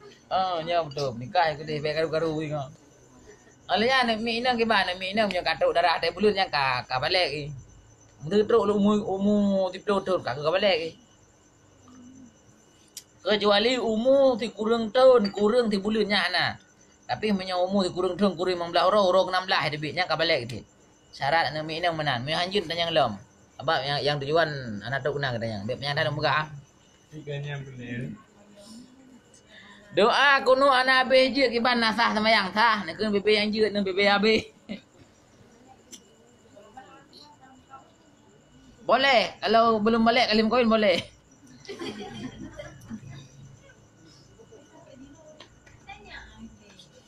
Oh, nyoe beutôi. Nikah keudeh bèk karu-karu ingat. Oleh nyan aneuk miet inong kiban, aneuk miet inong nyoe ka trok darah teuh buleuen nyan ka, ka balek i. Meuteuk trok umu, umu siplôh thon ka, ka balek i. Keucuali umu sikureueng thon, kureueng sibuleuen nyan hana. Tapi meunyoe umu sikureueng thon, kureueng limong blaih uroe, uroe keunam blaih teubiet nyan ka balek i. Syarat aneuk miet inong meunan. Meunyoe hanjeuet tanyong lom. Sabab nyang, nyang tujuan hana trok na geutanyoe. Bèk meunyang that lôn peugah. Doa kunut hana habéh jeuet kiban na sah seumayang sah. Neukheun bebe nyang jeuet, neukheun bebe habéh. Boleh, kalau belum balek kali meukawen boleh.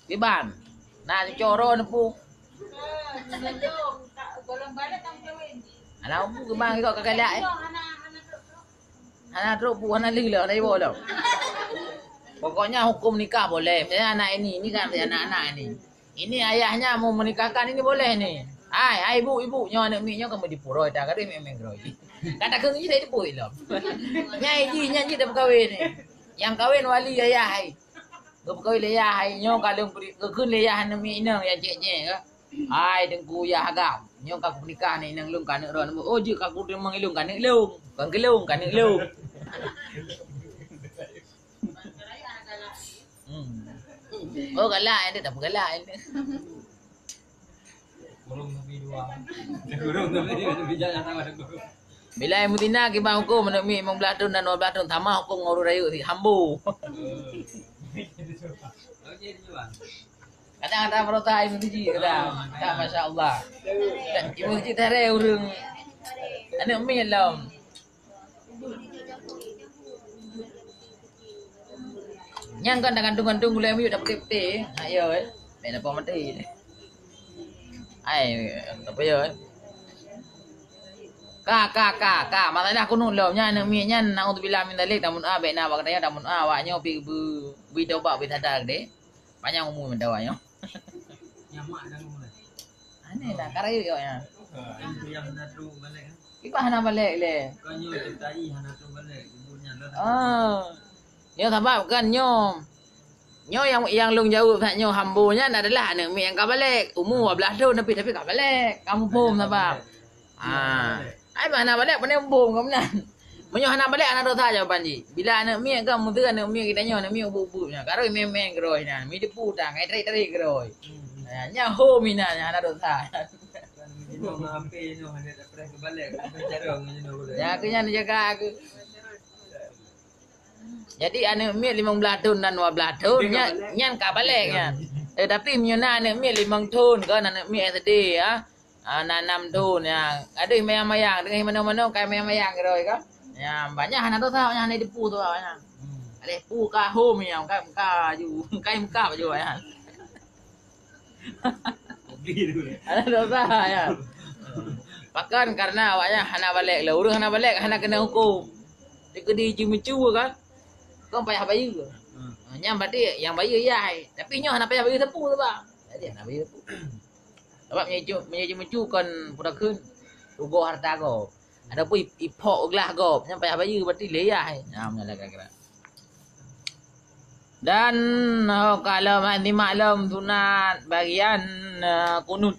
Kiban. Na coro neupeu. Alah, neupeu kiban kikok ka galak, eh. Hana trok pu, hana lheueh lom, hana iwoe lom. Pokoknya hukum nikah boleh. Misalnya anak ini, ini kan anak-anak ini. Ini ayahnya mau menikahkan ini boleh ni. Hai, hai ibu, ibu, nyoe aneuk miet nyoe ka meudipuroi ta, ka deuh meu'en-meu'en keudroe. Ka takheun jih dipui lom. Nyai jih, nyai jih dah peukawen ni. Nyang kawen wali ayah hai. Geupeukawen lé ayah hai, nyoe ka lôn bri, geukheun lé ayah aneuk miet inong nyang cek-cek ka. Hai teungku yah agam, nyoe ka kupeunikah aneuk inong lôn ka aneuk droe. Oh, jeuet ka kuteurimong ilôn ka aneuk lôn. Kon keu lôn ka aneuk lôn. Hmm. Oh, galak, eh, dia tak galak, eh. Kurung tapi dua. Kurung tapi dua, bijak nyata ada kurung. Bila ilmu tina kiban hukum aneuk miet limong blaih thon dan dua blaih thon sama hukum ngon ureueng rayeuk si hambo. Kadang ada perosa ilmu biji kadang. Tak, masya Allah. Ilmu biji tare ureueng aneuk miet lom. Nyang kan gantung-gantung gulai miyup dah putih-putih. Ha, ya, eh. Mek nampak mati. Ai, apa ya, eh? Ka, ka, ka, ka. Masalah kunut lom nyan, aneuk miet nyan, naudzubillah min dzalik, tamun a, bèk na bak geutanyoe, tamun a, awak nyoe pi bu, bui tobat, bui sadar deh. Panjang umu mantong awak nyoe. Nyamak dan mulai. Aneh dah, ka rayeuk awak nyan. Itu yang hana trok balek, kan? Iban hana balek lé. Kan nyoe cerita i hana trok balek, ibu nyan dah. Ah. Nyoe sabab kan nyoe. Nyoe nyang, nyang lôn jaweueb that nyoe hambo nyan adalah aneuk miet nyang ka balek. Umu dua blaih thon tapi, tapi ka balek. Kamu phom sabab. Ah. Ai bah hana balek pane phom ka meunan. Meunyoe hana balek hana dosa jawaban jih. Bila aneuk miet ka meuteun aneuk miet geutanyoe aneuk miet ubeut-ubeut nyan. Karoi meu'en-meu'en keudroe nyan. Meuteupeu tangai tarék-tarék keudroe. Ha, nyan hom inan nyan hana dosa. Kan minum H P nyoe hana dapat balek. Cara nyoe. Ya, aku nyan jaga aku. Jadi aneuk miet limong blaih thon dan dua blaih thon nyan, nyan ka balek nyan. Eh, tapi meunyoe na aneuk miet limong thon kan aneuk miet S D ya. Ah, na nam thon ya. Aduh mayang-mayang, deungoh manoe-manoe kai mayang-mayang keudroe kan. Ya, banyak hana dosa nyan hana dipu tu awak nyan. Ada pu ka hom ya, ka, ka ju, kai muka baju awak nyan. Hana dosa ya. Bahkan karena awak nyan hana balek lah. Ureueng hana balek hana kena hukum. Dia keu di ji meucu kan. Kan payah bayeue. Ha, nyan berarti nyang bayeue yah. Tapi nyoe hana payah bayeue teupeu tu, bang. Jadi hana bayeue teupeu. Sabab meunyoe ji meucu kon peue takheun rugoe hareuta gob. Ataupun i-, ipok glah gob, nyan payah bayeue berarti lé yah. Nah, meunyoe lagèe kira. Dan, oh, kalau masih maklum sunat bagian, eh, kunut.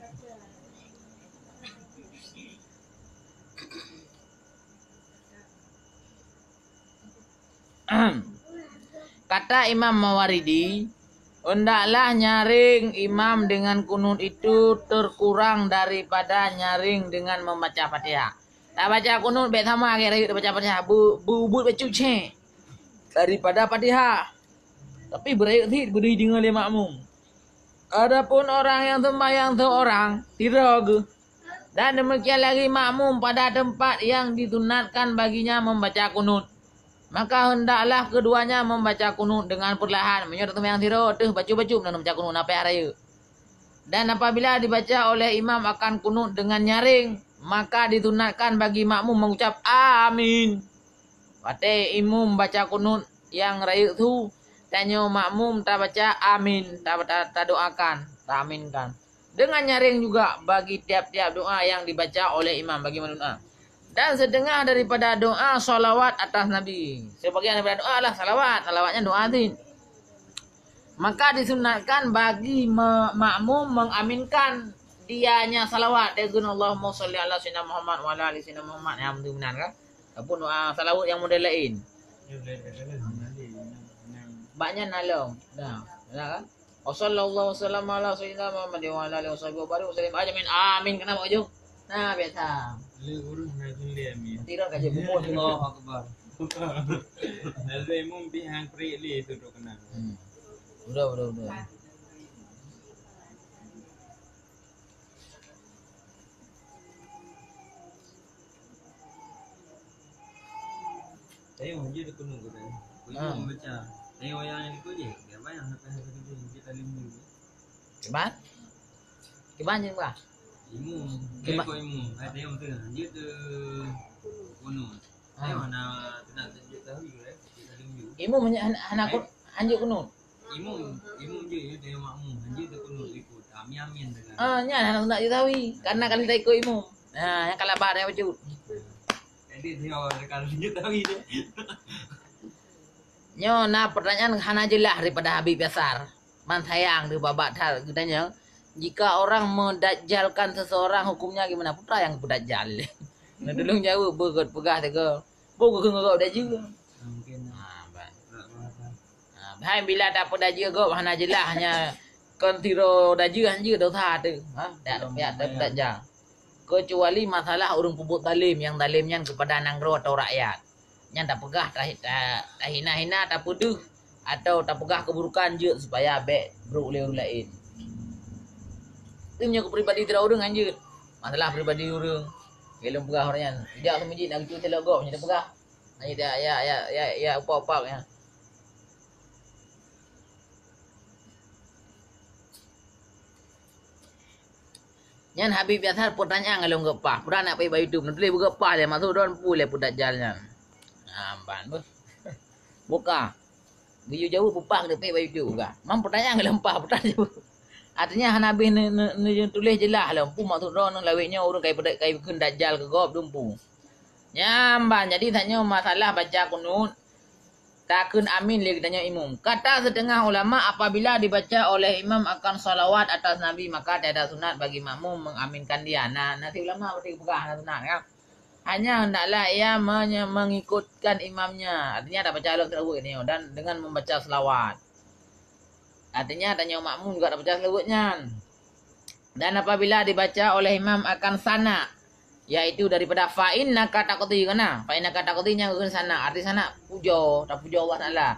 Kata Imam Mawardi, hendaklah nyaring imam dengan kunut itu terkurang daripada nyaring dengan membaca Fatihah. Tabaca kunut bèk sama lagèe rayeuk tabaca Fatihah, beu-, beubuet bacut cit daripada Fatihah. Tapi beurayeuk cit beudeuh deungoe lé makmum. Adapun orang yang sembahyang seorang, sidroe geuh, dan demikian lagi makmum pada tempat yang disunatkan baginya membaca kunut, maka hendaklah keduanya membaca kunut dengan perlahan. Meunyoe taseumbahyang sidroe, teuh bacut-bacut meunan membaca kunut, na payah rayeuk. Dan apabila dibaca oleh imam akan kunut dengan nyaring, maka disunatkan bagi makmum mengucap amin. Watèe imum baca kunut nyang rayeuk su, tanyoe makmum tabaca amin, ta-, ta-, tadoakan, taaminkan. Dengan nyaring juga bagi tiap-tiap doa yang dibaca oleh imam, bagi makmum doa. Dan setengah daripada doa salawat atas Nabi. Sebagian daripada doa adalah salawat, salawatnya doa azim. Maka disunatkan bagi me-, makmum mengaminkan dianya salawat, dia guna Allahumma salli ala sayyidina Muhammad wa ala ali sayyidina Muhammad. Nyang penting meunan kan? Ataupun doa salawat nyang model laén. Bak nyan na lom. Nah, nah kan? Wa sallallahu wasallam ala sayyidina Muhammad wa ala alihi wasahbihi wa barik wasallim ajmain. Amin. Kena mak ujung. Nah, biasa. Lé urus na amin. Tidak kaji bubur. Allahu Akbar. Lalu imum bihang perik lé tu dok kena. Hmm. Udah, udah, udah. Tayong je dikeuneuk geutanyoe. Ha. Kuyueng baca. Tayong wayang nyan dikeu je. Biar bayang sampai hari tu dia talim dulu. Kiban? Kiban je bah. Imum. Kiban. Dia kok imum. Hai tayong tu. Dia tu kunut. Ha. Tayong hana kena tunjuk tahu je, eh. Dia talim dulu. Imum hana, hana, hana kun-, hanjeuet kunut. Imum, imum je, ya, dia makmum. Hanjeuet teukunut ikut. Amin, amin dengan. Ah, nyan hana sunat jitawi. Karena kali tak ikut imum. Nah, yang kalah bar yang bacut. Jadi dia orang kali jitawi dia. Nyoe na pertanyaan hana jeulaih daripada Habib Yasar. Man sayang di babak that geutanyoe, jika orang mendajjalkan seseorang hukumnya gimana? Putra yang beudajjal. Nah, tolong jawab, beugot peugah teuka. Beugot ngeugok dajjal. Mungkin. Ha, ban. Ha, hai bila tapeudajjal gob hana jeulaih nya kon tiro dajjal hanjeuet dosa tu. Ha, dak piak tapeudajjal. Kecuali masalah ureuëng peubuet zalim, nyang zalim nyan kepada nanggroe atau rakyat. Nyan tapeugah tahi-, ta-, tahina-hina, tapeudeuh atau tapeugah keburukan jeuet supaya bék brok lé ureuëng laén. Tapi meunyoe keu pribadi sidroe ureuëng hanjeuet. Masalah pribadi ureuëng. Lôn peugah ureuëng nyan. Ijak keu meujieb nak geucut silok gob nyan tapeugah. Hanya dia, ya, ya, ya, ya, upah-upah, ya. Nyan Habib Yasar peutanyaan ngon lôn geupaih. Peue nak peuet bak YouTube, neutuléh beugeupah lé, maksud droen peue lé peudajjal nyan. Ha, ban beuh. Buka. Geuyue jaweueb peupah keuneuk peuet bak YouTube ka. Mam peutanyaan ngon lôn paih, peutanyaan. Artinya hana habéh ne-, ne-, neutuléh jeulaih lom peue maksud droen lawét nyoe ureuëng kai peuda-, kai kheun dajjal keu gob dum peue. Nyan ban, jadi tanyoe masalah baca kunut, takheun amin lé geutanyoe imum. Kata setengah ulama, apabila dibaca oleh imam akan salawat atas Nabi, maka tiada sunat bagi makmum mengaminkan dia. Nah, na si ulama berarti peugah hana sunat, kan? Hanya hendaklah ia menye-, mengikutkan imamnya. Artinya, tabaca lom seulaweuet nyoe dan dengan membaca selawat. Artinya, tanyoe makmum juga tabaca seulaweuet nyan. Dan apabila dibaca oleh imam akan sana, yaitu daripada fa innaka taqdi, kana? Fa innaka taqdi nyang geukheun sana, arti sana puja, tapuja Allah Taala.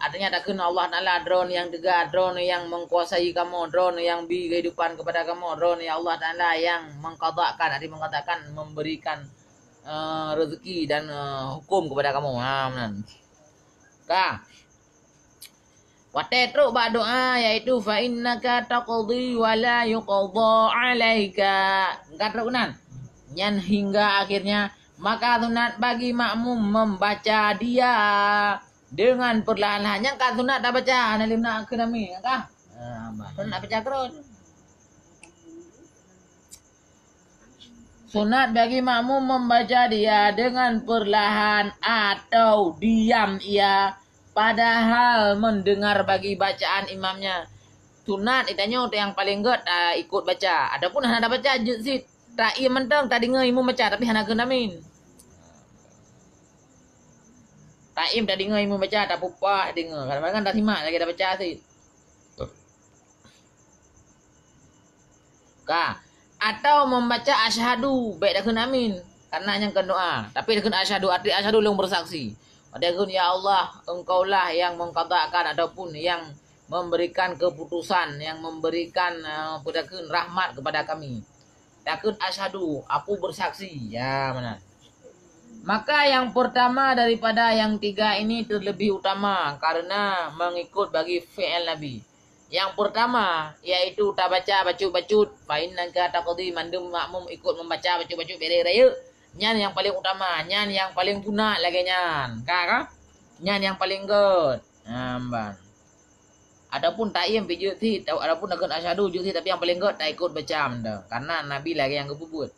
Artinya takheun Allah Taala, droen nyang teuga, droen nyang mengkuasai kamoe, droen nyang bi kehidupan kepada kamoe, droen nyang Allah Taala nyang mengqadhakan, arti mengqadhakan memberikan, eh, rezeki dan, eh, hukum kepada kamoe. Ha, meunan. Ka. Watée trok bak doa, yaitu fa innaka taqdi wa la yuqda alaika. Ka trok keunan. Nyan hingga akhirnya, maka sunat bagi makmum membaca dia dengan perlahan-lahan. Nyang ka sunat tabaca, hana lé nak keu nami, ka? Ha, sunat baca keudroe. Sunat bagi makmum membaca dia dengan perlahan atau diam ia, padahal mendengar bagi bacaan imamnya. Sunat itanyoe nyang paleng gét, ah, ikut baca. Ataupun hana tabaca, jeuet cit. Ta-, ie mantong tadeungoe imum baca, tapi hana kheun amin. Taim tadeungoe imum baca, tapupah deungoe. Kadang-kadang tasimak lagèe tabaca cit. Ka. Atau membaca asyhadu, bèk takheun amin. Karena nyan kon doa. Tapi takheun asyhadu, arti asyhadu lôn bersaksi. Watèe takheun, "Ya Allah, Engkaulah yang mengqadhakan ataupun yang memberikan keputusan, yang memberikan, eh, peue takheun, rahmat kepada kami." Takheun asyhadu, aku bersaksi. Ya, meunan. Maka yang pertama daripada yang tiga ini terlebih utama karena mengikut bagi fi'il Nabi. Yang pertama, yaitu tabaca bacut-bacut, fa innaka taqdi, mandum makmum ikut membaca bacut-bacut bèrèh rayeuk. Nyan yang paling utama, nyan yang paling guna lagèe nyan. Ka, ka? Nyan yang paling gèt. Nah, ban. Ataupun taim pih jeuet cit, ataupun takheun asyhadu jeuet cit, tapi nyang paleng gèt taikot baca mantong. Karena Nabi lagèe nyang geupeubuet.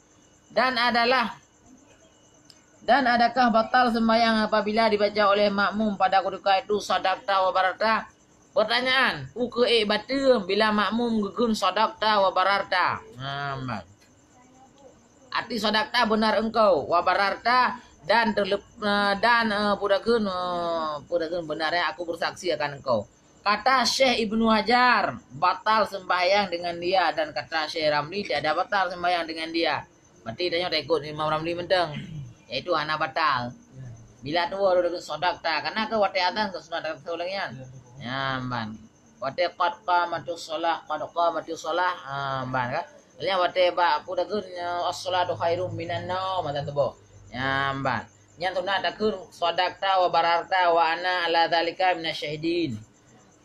Dan adalah, dan adakah batal sembahyang apabila dibaca oleh makmum pada ketika itu sadaqta wa bararta? Pertanyaan, peu kheueh ék bateue bila makmum geukheun sadaqta wa bararta? Nah, ban. Arti sadaqta, benar engkau, wa bararta, dan terlep-, eh, dan, eh, peue takheun, eh, peue takheun, benar ya, aku bersaksi akan engkau. Kata Syekh Ibnu Hajar, batal sembahyang dengan dia, dan kata Syekh Ramli, tiada batal sembahyang dengan dia. Berarti tanyoe taikot Imam Ramli mantong, yaitu hana batal. Bila tuwoe takheun sadaqta, karena keu watèe azan keu sunat takheun lagèe nyan. Nyan ban. Watèe qad qamatis shalah, qad qamatis shalah, ha, ban ka. Nyan watèe bak peue takheun, eh, as-salatu khairum minan naum, mantong teuboh. Nyan ban. Nyan sunat takheun sadaqta wa bararta wa ana ala dzalika minasy syahidin.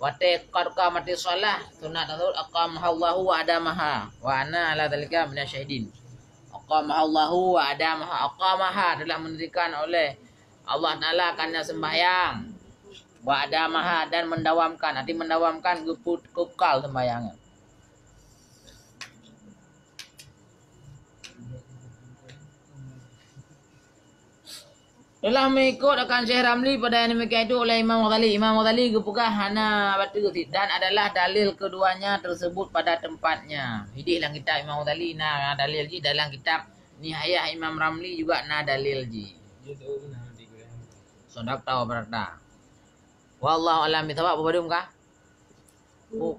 Watèe qad qamatis shalah, sunat takheun aqamahallahu wa adamaha wa ana ala dzalika minasy syahidin. Aqamahallahu wa adamaha. Aqamaha telah mendirikan oleh Allah Taala akannya sembahyang. Wa adamaha, dan mendawamkan. Arti mendawamkan, geupeu-, geupeukeukal sembahyang nyan. Telah mengikut akan Syekh Ramli pada yang demikian itu oleh Imam Ghazali. Imam Ghazali geupeugah hana bateue cit dan adalah dalil keduanya tersebut pada tempatnya. Idéh lam kitab Imam Ghazali na dalil jih, dalam kitab Nihayah Imam Ramli juga na dalil jih. Sadaqta wa bararta. Wallahu a'lam bishawab. Apa dum kah? Oh.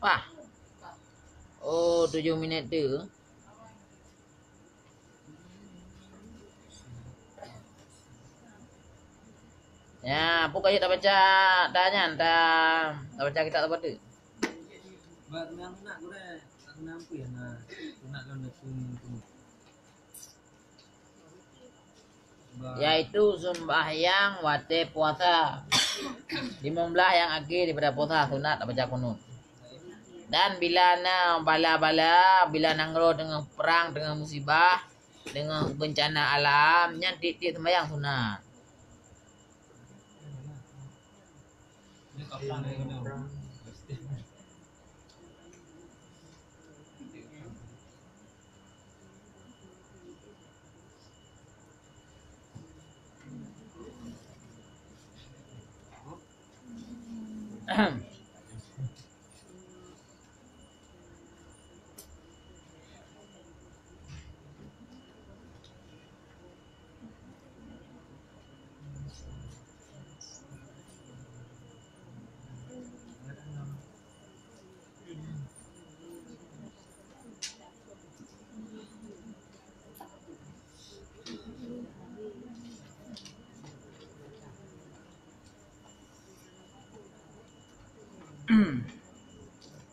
Wah. Oh, tujoh minit tu. Ya, apa kajak tabaca, ta nyan, ta, tabaca kitab apa tu? Yaitu sembahyang watèe puasa. Limong blaih nyang akhé daripada puasa sunat tabaca kunut. Dan bila na bala-bala, bila nanggroe teungoh prang, teungoh musibah, teungoh beuncana alam, nyan tiep-tiep sembahyang sunat.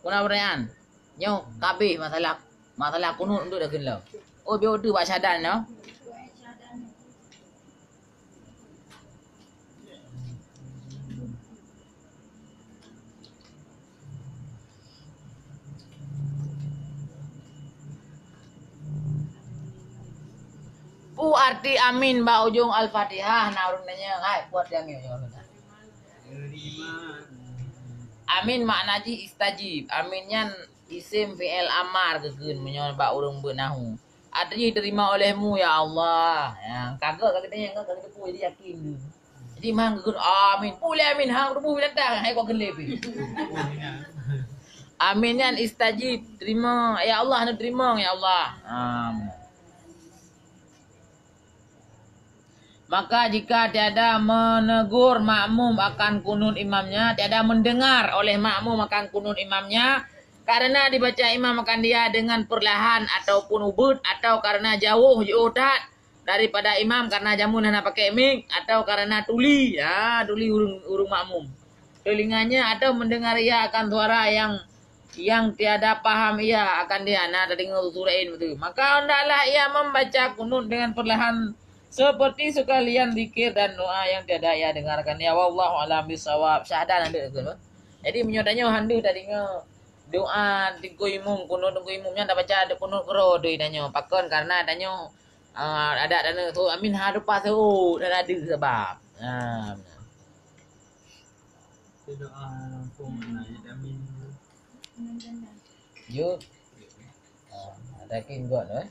Kuna pertanyaan. Nyoe ka abéh masalah, masalah kunut untuk dah keunoe. Oh, biar tu bak syahadat nyoe. Peue arti amin bak ujong Al-Fatihah? Na ureueng nanya, hai, peue arti amin? Amin makna jih istajib. Amin nyan isim fi'il amar geukheun meunyoe bak ureueng beuet nahu. Artinya diterima olehmu, ya Allah. Ya, kagok ka geutanyoe, ka geuteupeu, jadi yakin. Jadi, meuhan geukheun, "Amin." Peue lé amin, hang teupeu binatang, hai kok kheun lé pih. Amin nyan istajib, terima, ya Allah, neuterima, ya Allah. Amin. Maka jika tiada menegur makmum akan kunut imamnya, tiada mendengar oleh makmum akan kunut imamnya, karena dibaca imam akan dia dengan perlahan ataupun ubit, atau karena jauh jiôh that daripada imam karena jameun hana pakai mik, atau karena tuli, ha, tuli ureuëng, ureuëng makmum telinganya, atau mendengar ia akan suara yang yang tiada paham ia akan dia, na tadeungoe susu laén beutôi. Maka hendaklah ia membaca kunut dengan perlahan seperti sekalian zikir dan doa yang tiada ia dengarkan. Ya, wallahu a'lam bishawab. Syahadah nanti tu. Jadi meunyoe tanyoe hana tadeungoe doa teungku imum, kunut teungku imum nyan tabaca kunut keudroe doi tanyoe. Pakon? Karena tanyoe, ah, adak tanyoe tu amin ha rupa seuôt dan ada sebab. Ha. Doa langsung na ya amin. Yuk. Ah, ada kin buat eh.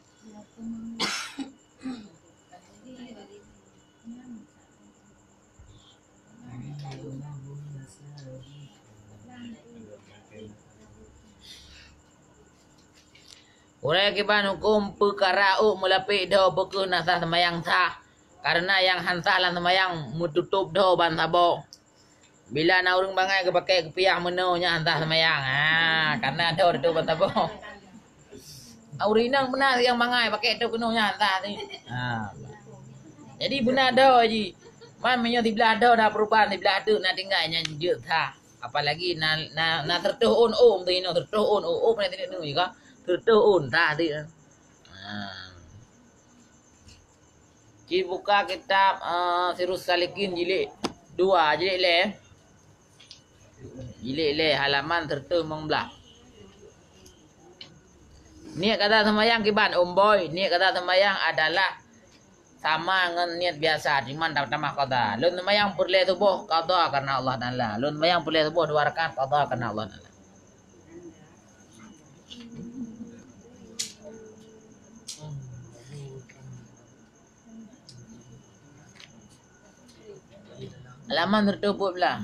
Ureuëng kiban huköm peukara ôk meulapék dhoe bukeuh na sah seumayang sah, kareuna nyang han sah lam seumayang meututôp dhoe ban saboh. Bila na ureuëng bangai geupakée geupiah meunoe nyan han sah seumayang, ha, kareuna dhoe tutôp ban saboh. Ureuëng inong beuna nyang bangai pakée tôp keunoe nyan han sah ni. Ha. Jadi beuna dhoe jih. Man meunyoe siblah dhoe na peurubahan, siblah teuk na tinggai nyan jeuet sah. Apalagi na, na, na sireutoh ôn ôk, meuteuinoe sireutoh ôn ôk, ôk na sireutoh ôn ka, sireutoh ôn sah teuk. Ha. Ci buka kitab, eh, Sirus Salikin jilid dua, jilid lhée. Jilid lhée halaman sireutoh limong blah. Niet kata seumayang kiban, umbôi, niet kata seumayang adalah sama ngon niet biasa, cuman tamah qadha. Lôn seumayang peureulée suboh qadha kareuna Allah Taala. Lôn seumayang peureulée suboh dua rakaat qadha kareuna Allah Taala. Halaman sireutoh peuet blah.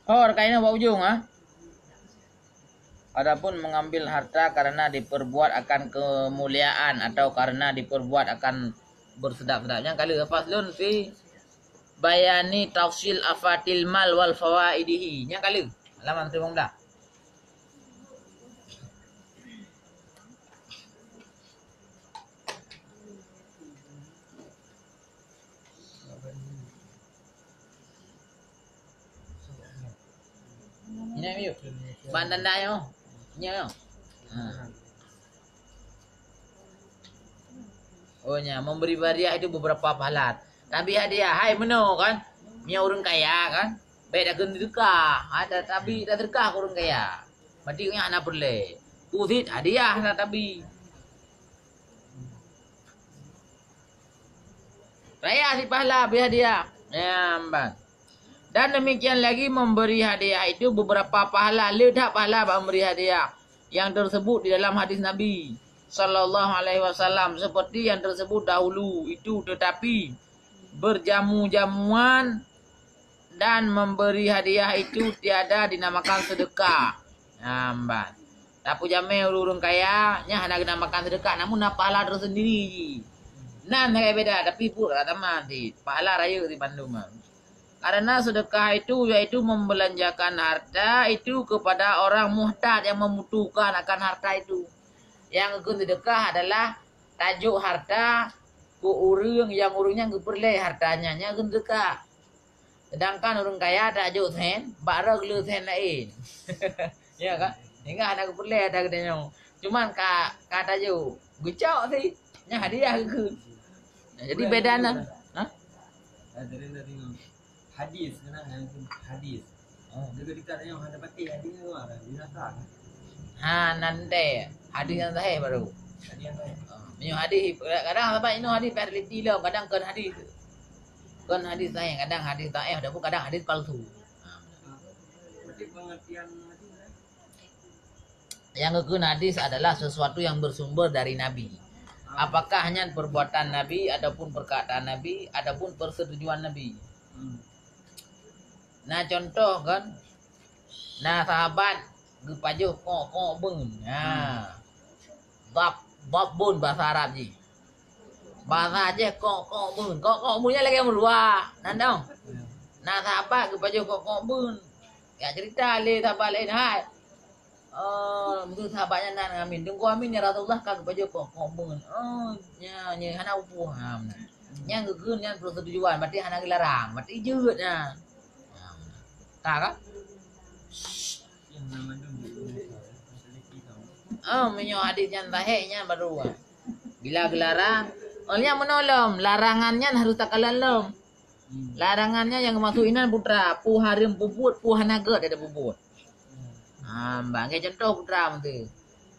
Oh, rakaat inoe bak ujong, ah. Adapun mengambil harta karena diperbuat akan kemuliaan atau karena diperbuat akan bersedap-sedap. Nyang ka lheueh, faslun fi bayani tafsil afatil mal wal fawaidihi. Nyang ka lheueh, halaman siribong blah. Nyoe yuk. Ban tanda nyoe. Nyoe. Ha. Oh, nya, memberi hadiah itu beberapa pahala. Tabi hadiah, hai meunoe kan. Meunyoe ureuëng kaya kan. Baik dak keu seudeukah. Ha, ta-, tabi dak seudeukah keu ureuëng kaya. Berarti nyan hana peureulée. Keu sit hadiah hana tabi. Raya sit pahala bri hadiah. Nyan ban. Dan demikian lagi memberi hadiah itu beberapa pahala, le that pahala bak memberi hadiah yang tersebut di dalam hadis Nabi sallallahu alaihi wasallam seperti yang tersebut dahulu itu, tetapi berjamu-jamuan dan memberi hadiah itu tiada dinamakan sedekah. Nyan ban. Tapeujaméh ureuëng kaya, nyan hana geunamakan sedekah, namun na pahala tersendiri jih. Nan sagai beda, tapi buet ka sama sit. Pahala rayeuk sit bandum nyan. Karena sedekah itu yaitu membelanjakan harta itu kepada orang muhtaj yang membutuhkan akan harta itu. Nyang geukheun sedekah adalah tajok harta keu ureuëng nyang ureuëng nyan geupeureulée harta nyan, nyan geukheun sedekah. Sedangkan ureuëng kaya tajok sén, bak droe geuleu sén laén. Ya kan? Hingga hana geupeureulée ata geutanyoe. Cuman ka, ka tajok, geucok sit, nyan hadiah geukheun. Nah, jadi beda na. Ha? Hadis, kadang hadis. Oh. Dekat-dekat yang ada pakai hadis tu ada binatang. Ha, nan deh. Hadis yang sahih baru. Hadis yang sahih. Ha, meunyoe hadis, kadang sahabat inoe hadis payah teliti lom, kadang kon hadis. Kon hadis sahih, kadang hadis dhaif, ataupun kadang hadis palsu. Ha. Berarti pengertian hadis, eh? Nyang geukheun hadis adalah sesuatu yang bersumber dari Nabi. Apakah nyan perbuatan Nabi ataupun perkataan Nabi ataupun persetujuan Nabi? Na contoh kan, na sahabat geupajoh kok-kok beun. Ha. Dhab, dhab beun bahasa Arab jih. Bahasa Aceh kok-kok beun. Kok-kok beun nyan lagèe meuluwa. Nan dong. Na sahabat geupajoh kok-kok beun. Ya cerita lé sahabat laén, hai. Oh, beutôi sahabat nyan nan Amin. Teungku Amin, ya Rasulullah, ka geupajoh kok-kok beun. Oh, nya, nya hana upuh. Ha, meunan. Nyang geukheun nyan persetujuan, berarti hana geularang, berarti jeuet nyan. Ha, meunan. Ka kan? Oh, meunyoe hadis nyan sahih nyan baru. Bila geularang, oh, nyan meunoe lom, larangan nyan harus takalon lom. Larangan nyan nyang geumaksud inan putra, peue hareuem peubuet, peue hana gèt ada peubuet. Ha, bak lagèe contoh putra meuti.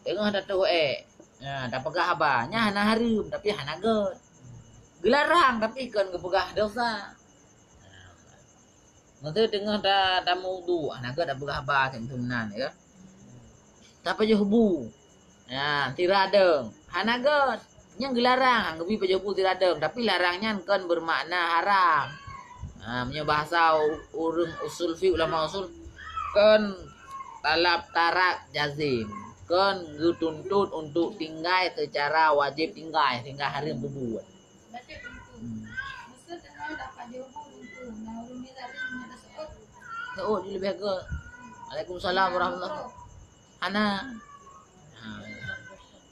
Teungoh tatoh èk. Ha, tapeugah haba, nyan hana hareuem tapi hana gèt. Geularang tapi kon geupeugah dosa. Meuti teungoh ta, tameuwudu, hana gèt tapeugah haba cit meunan ya. Tapajoh bu. Ya, sira deueng. Hana gèt. Nyang geularang, geubi pajoh bu sira deueng, tapi larang nyan kon bermakna haram. Ha, meunyoe bahasa u-, ureueng usul fi, ulama usul, kon talab tarak jazim, kon geutuntut untuk tinggai secara wajib tinggai, sehingga hareuem peubuet. Hmm. Seuôt leubeh gèt. Waalaikumsalam warahmatullahi. Hana. Ha.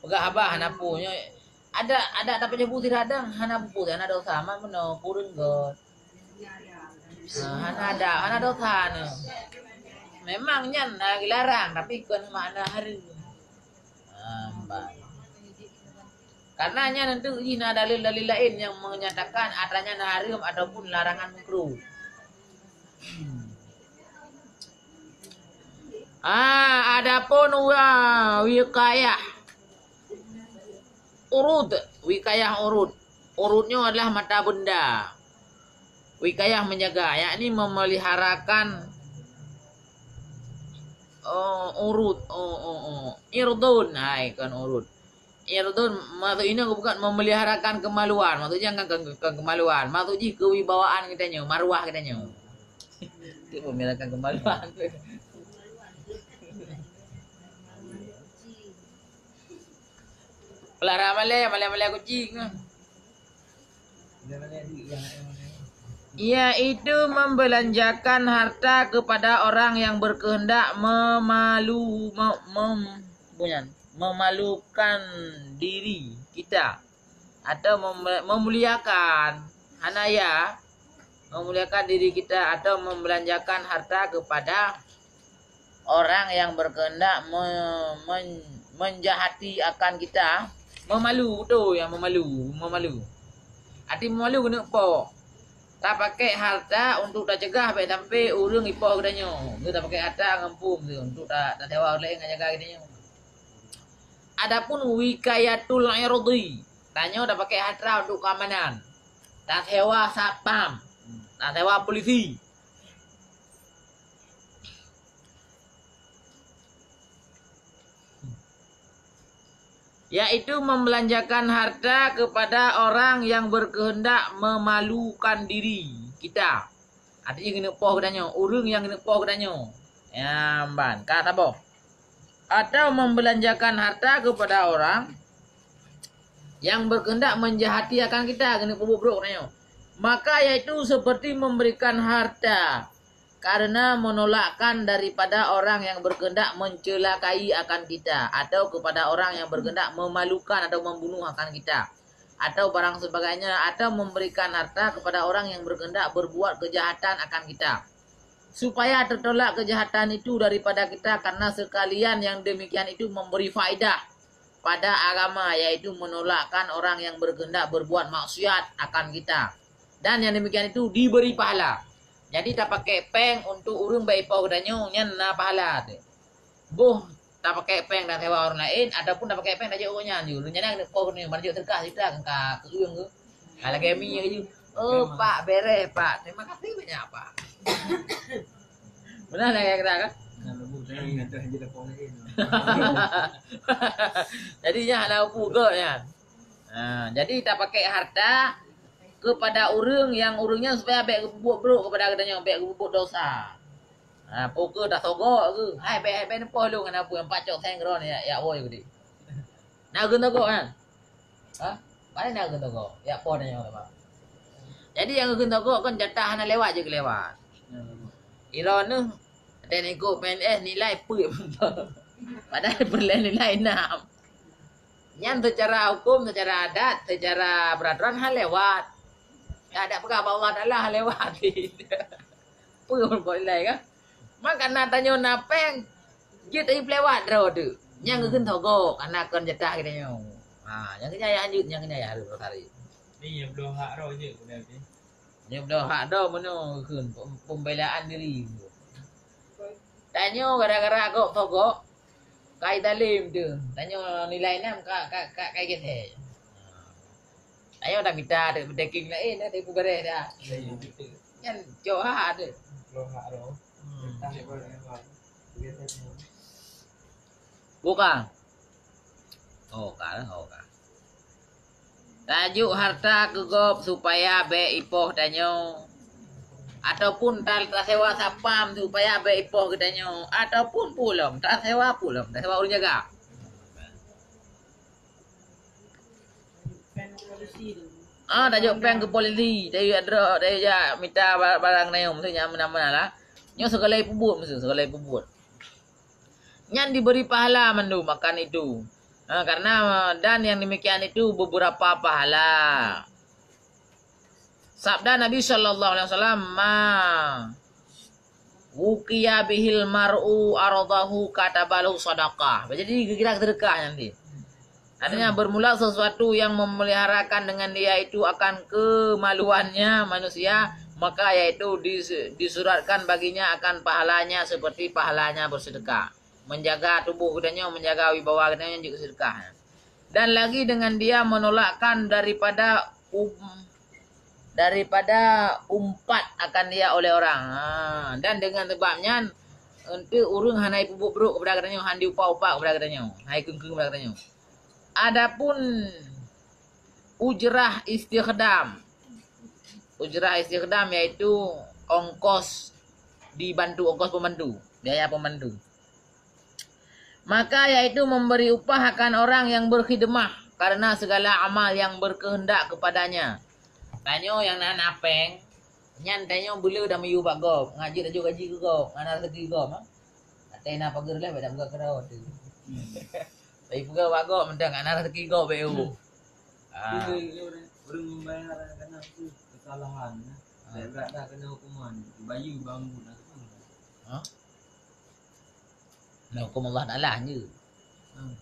Peugah haba hana peue. Nyoe ada, ada tapajoh bu sira deueng, hana peue, hana dosa, man meunoe, kureueng gèt. Ha, hana ada, hana dosa nyoe. Memang nyan na geularang, tapi kon makna hareuem. Ha, bah. Karena nyan teuk jih na dalil-dalil laén nyang menyatakan atra nyan hareuem ataupun larangan makruh. Ah, adapun wa-, wikayah urud, wikayah urud. Urud nyoe adalah mata benda. Wikayah menjaga, yakni memeliharakan, oh, urud, oh, oh, oh. Irdun, hai, kon urud. Irdun, maksud inoe bukan memeliharakan kemaluan, maksudnya kan ke-, ke-, kemaluan. Maksud jih kewibawaan kita nyoe, marwah kita nyoe. Itu memeliharakan kemaluan. Pelara malèe, malèe-malèe kucing. Yaitu membelanjakan harta kepada orang yang berkehendak memalu-, me-, mem-, bukan, memalukan diri kita atau mem-, memuliakan, hana ya, memuliakan diri kita atau membelanjakan harta kepada orang yang berkehendak me-, men-, menjahati akan kita, memalu, betul yang memalu, memalu. Arti memalu keuneuk po. Tapakai harta untuk tacegah bèk sampai ureueng ipoh geutanyoe. Nyoe tapakai harta ngon phon tu untuk ta-, tasewa ureueng laén ngon jaga geutanyoe. Adapun wikayatul irdi, tanyoe tapakai harta untuk keamanan. Tasewa satpam, tasewa polisi. Yaitu membelanjakan harta kepada orang yang berkehendak memalukan diri kita. Artinya keuneuk poh geutanyoe, ureueng nyang keuneuk poh geutanyoe. Nyan ban, ka saboh. Atau membelanjakan harta kepada orang yang berkehendak menjahati akan kita, keuneuk peubuet brok geutanyoe. Maka yaitu seperti memberikan harta karena menolakkan daripada orang yang berkehendak mencelakai akan kita, atau kepada orang yang berkehendak memalukan atau membunuh akan kita, atau barang sebagainya, atau memberikan harta kepada orang yang berkehendak berbuat kejahatan akan kita, supaya tertolak kejahatan itu daripada kita, karena sekalian yang demikian itu memberi faedah pada agama, yaitu menolakkan orang yang berkehendak berbuat maksiat akan kita. Dan yang demikian itu diberi pahala. Jadi tapakai péng untuk ureueng bak ipoh geutanyoe, nyan na pahala teuh. Boh tapakai péng dan sewa ureueng laén ataupun tapakai péng tajok ureueng nyan, ureueng nyan keuneuk poh geutanyoe, ban jok teuka sita ka keueung geuh. Ka lagèe mi laju. Oh, Pak, beres, Pak. Terima kasih banyak, Pak. Beuna lagèe kita kan? Jadi nyan hana peue gét nyan. Ha, jadi tapakék harta kepada ureuëng nyang ureuëng nyan supaya bék geupeubuet brok kepada geutanyoe, bék geupeubuet dosa. Ha, peue keuh tasogok keuh. Hai bék, hai bék neupoh lôn hana peue nyang pacok seng droe nyan jak woe geude. Na ureuëng togok kan? Ha? Pane na ureuëng togok? Jak poh tanyoe teuma. Jadi nyang ureuëng togok kan jatah hana lewat jeuet lewat. Droeneuh Watée ikot P N S nilai peuet. Padahai peureulée nilai enam. Nyan seucara huköm, seucara adat, seucara peuratoran hana lewat. Ka adak peugah bak Allah Taala hana lewat. Peue buet nilai ka? Maka na tanyoe na péng, jeuet lewat droe teuk. Nyang geukheun togok, kana kon jatah geutanyoe. Ha, nyang keunyaya lanjut, nyang keunyaya harus lestari. Ni nyang bloe hak droe jeuet budak ni. Nyoe bloe hak droe meunoe kheun pem-, pembelaan diri. Tanyoe gara-gara gok togok, kai dalem tu. Tanyoe nilai enam ka, ka, ka, kai gesek. Tanyoe dah mita dek berdaging lain dah, dek kubereh dah. Nyan cok hak tu. Bloe hak droe. Hmm. Bukan. Oh, ka, oh, ka. Tajok harta keu gob supaya bék ipoh tanyoe, ataupun ta-, tasewa sapam supaya bék ipoh geutanyoe, ataupun pulom tasewa pulom tasewa ureuëng jaga. Ah, tajok péng keu polisi, tajok droe, tajok jak mita ba-, barang tanyoe, maksudnya meunan-meunan lah. Nyoe segala ipubuet, maksud segala ipubuet. Nyan diberi pahala mandum akan itu. Ha, karena, dan yang demikian itu beberapa pahala. Sabda Nabi sallallahu alaihi wasallam, "Ma wukiya bihil mar'u ardahu katabalu sadaqah." Jadi kira sedekah nanti. Artinya bermula sesuatu yang memeliharakan dengan dia itu akan kemaluannya manusia, maka yaitu dis-, disuratkan baginya akan pahalanya seperti pahalanya bersedekah. Menjaga tubuh geutanyoe, menjaga wibawa geutanyoe jeuet sedekah. Dan lagi dengan dia menolakkan daripada um-, daripada umpat akan dia oleh orang. Ha, dan dengan sebab nyan, enteuk ureuëng hana ipubuet brok kepada geutanyoe, han diupa-upa kepada geutanyoe, hai keung-keung kepada geutanyoe. Adapun ujrah istikhdam. Ujrah istikhdam yaitu ongkos dibantu, ongkos pembantu, biaya pembantu. Maka yaitu memberi upah akan orang yang berkhidmah karena segala amal yang berkehendak kepadanya. Tanyoe nyang na, na péng, nyan tanyoe beuleu dan miyueb bak gob, ngajak laju gaji keu gob, ngana rezeki gob. Até na pageureulah bék tapeugah keudroe tu. Tapi peugah bak gob mantong, ngana rezeki gob bék u. Ah. Ureuëng membayar karena kesalahan, berat dah kena hukuman, bayu bambu nak. Ha? Nah, hukum Allah Taala hanya. Hmm.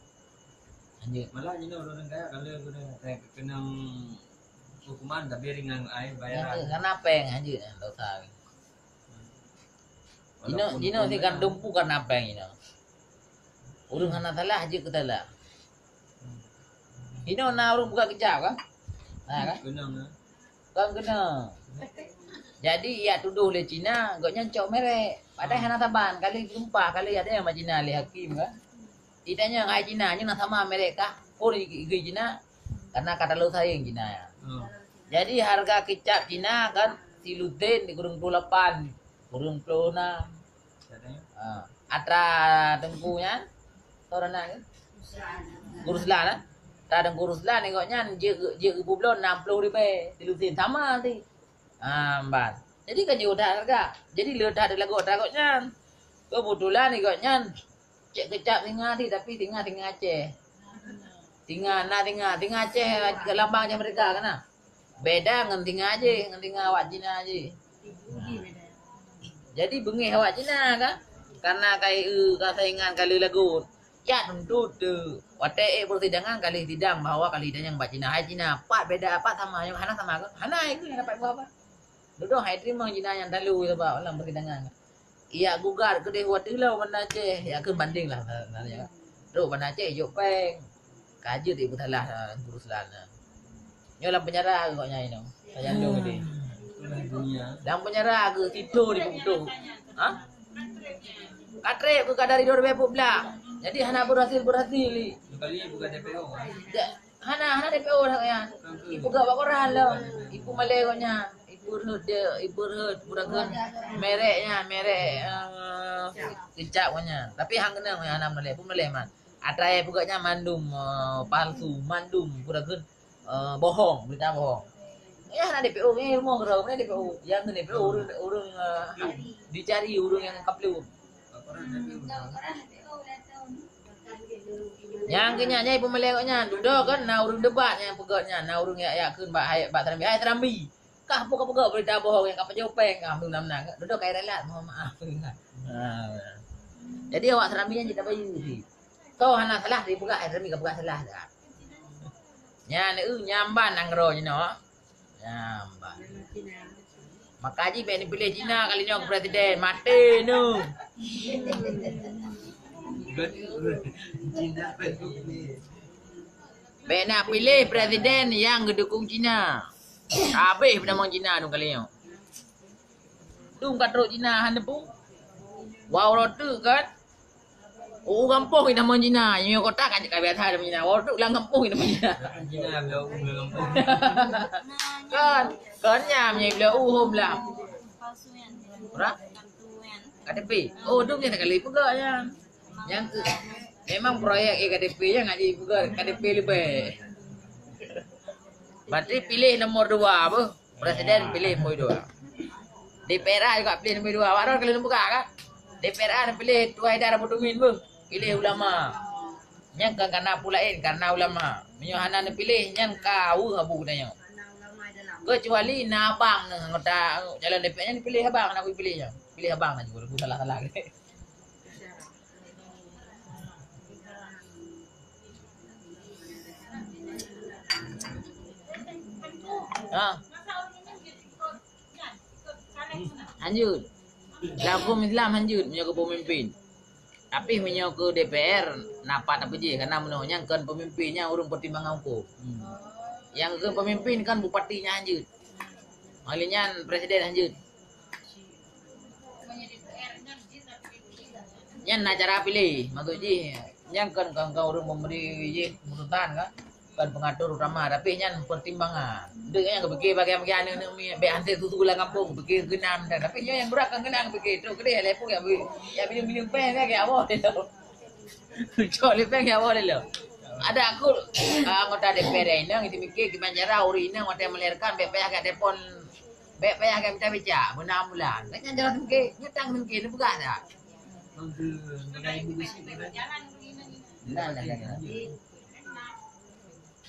Hanya. Malah jinoe ureuëng kaya kalau ureuëng kaya kena hukuman tapi ringan ai bayaran. Karena péng hanya dosa. Jinoe, jinoe si kan dumpu karena péng jinoe. Ureuëng hana salah jeuet keu salah. Jinoe na ureuëng buka kejap kan? Na kan? Kan kena. Jadi ia tuduh lé Cina, gobnyan cok merek. Padahai hana saban, kali geusumpah, kali ada nyang bak Cina lé hakim kan. Ditanya hai Cina, nyoe na sama merek kah? Phon igei Cina. Karena ka talo sayang Cina ya. Jadi harga kicap Cina kan si Luten di kureueng ploh lapan, kureueng ploh enam. Ha, atra teungku nyan, soe nan ke? Guru Ruslan, eh? Atra teungku Ruslan ni gobnyan jeuet, jeuet geupubloe enam ploh ribèe, tilu sen sama ti. Ha, mban. Jadi kan jeuet that harga. Jadi le that lagoe atra gobnyan. Keubeutulan ni gobnyan cek keucap singa ti, tapi singa, singa Aceh. Singa, na singa, singa Aceh lambang Aceh Merdeka kan na. Beda ngon singa jih, ngon singa awak Cina jih. Jadi beungéh awak Cina kan? Karena kai eu ka saingan kali lagot. Ya tentu tu. Watèe ék persidangan kali sidang bahwa kali sidang bak Cina. Hai Cina, pat beda, pat sama, hana sama kan? Hana, itu yang dapat buah apa? Dudoe hai teurimong Cina nyang talu sabab lam persidangan. Ia gugat keudeh watèe lom Banda Aceh, ia keu banding lah sebenarnya. Trok Banda Aceh jok péng. Ka jeuet ipeusalah, eh, Guru Ruslan. Nyoe lam penjara gobnyan inoe. Tajandong tadi. Lam penjara ke situ diputoh. Ha? Ka trép keu ka dari dua ribu dua puluh blah. Jadi hana berhasil-berhasil lé. Kali ni bukan D P O, kan? Ja-, hana, hana D P O dah nyan. Ipeugah bak koran lom. Ipeumulai gobnyan. Ipeureuhot dia, ipeureuhot, peue kheun merek nyan, merek, eh, keucap gobnyan. Tapi han keunong nyan hana meulai, peumulai man. Atra peugah nyan mandum, eh, palsu, mandum peue kheun, eh, bohong, berita bohong. Ya, hana D P O, eh, rumoh keudroe, hana D P O. Nyang keuneuk D P O ureueng, ureueng, eh, dicari ureueng nyang ka plueng. Nyang keu nyan, nyan ipeumulai gobnyan. Dudoe kan na ureueng debat nyang peugah nyan, na ureueng yak-yak kheun bak hai, bak Serambi. Hai Serambi, kah peugah-peugah berita bohong nyang ka pajoh péng kah, meunan-meunan. Dudoe kayèe ralat, mohon maaf. Ha. Jadi awak Serambi nyan jeuet tabayeue cit. Toh hana salah dipeugah, hai Serambi ka peugah salah dah. Nyan, eu, nyan ban nanggroe jinoe. Nyan ban. Maka jih bèk neupiléh Cina kali nyoe keu presiden, maté nyoe. Bèk na piléh presiden nyang geudukong Cina. Habéh peutamong Cina dum kali nyoe. Dum ka trok Cina hana pu. Wau roh teuk kan. U gampông itamong Cina, nyoe kota ka, ka biasa itamong Cina. Wau teuk lam gampông itamong Cina. Cina bloe u lam gampông. Kan, kan nyam nyoe bloe u hom lam. Ora? K T P. Oh, dum nyang takali peugah nyan. Nyang keu, memang proyek E K T P nyan ngaji peugah K T P leubeh. Berarti piléh nomor dua beuh. Presiden piléh nombor dua. D P R A juga piléh nombor dua. Awak droe kali neupeugah kan? D P R A neupiléh Tuan Haidar Abu Tumin beuh. Piléh ulama. Nyan kan karena peue laén, karena ulama. Meunyoe hana neupiléh, nyan ka weueh abu geutanyoe. Kecuali na abang neuh anggota calon D P R nyan piléh abang, na kupiléh nyan. Piléh abang na juga, salah-salah. Ha. Hanjeuet. Lam huköm Islam hanjeuet meunyoe keu peumimpin. Tapi meunyoe keu D P R, na pat tapeujih, karena meunyoe nyang kon peumimpin nyan ureueng peutimbangan huköm. Nyang kon peumimpin kan bupati nyan hanjeuet. Oleh nyan presiden hanjeuet. Nyan na cara piléh, maksud jih, nyan kon, kon, kon ureueng memberi jih keputusan kan, kon pengatur utama, tapi nyan pertimbangan. Deuh nyan geupike bagi-bagi aneuk-aneuk miet, bèk han susu lam gampông, geupike keunan, tapi nyoe nyang berat kon keunan geupike, trok keudeh lé pun yak bi-, yak bineung-bineung péng kan, yak awai lé lo. Cok lé péng yak awai lé lo. Ada aku, ah, anggota D P R inong, itu mikir gimana cara ureueng inong watèe melahirkan, bèk payah gak telepon, bèk payah gak minta becak, beuna ambulan. Kan nyan jalan mungkin, nyutang mungkin, peugah dah. Nah, nah, nah, nah.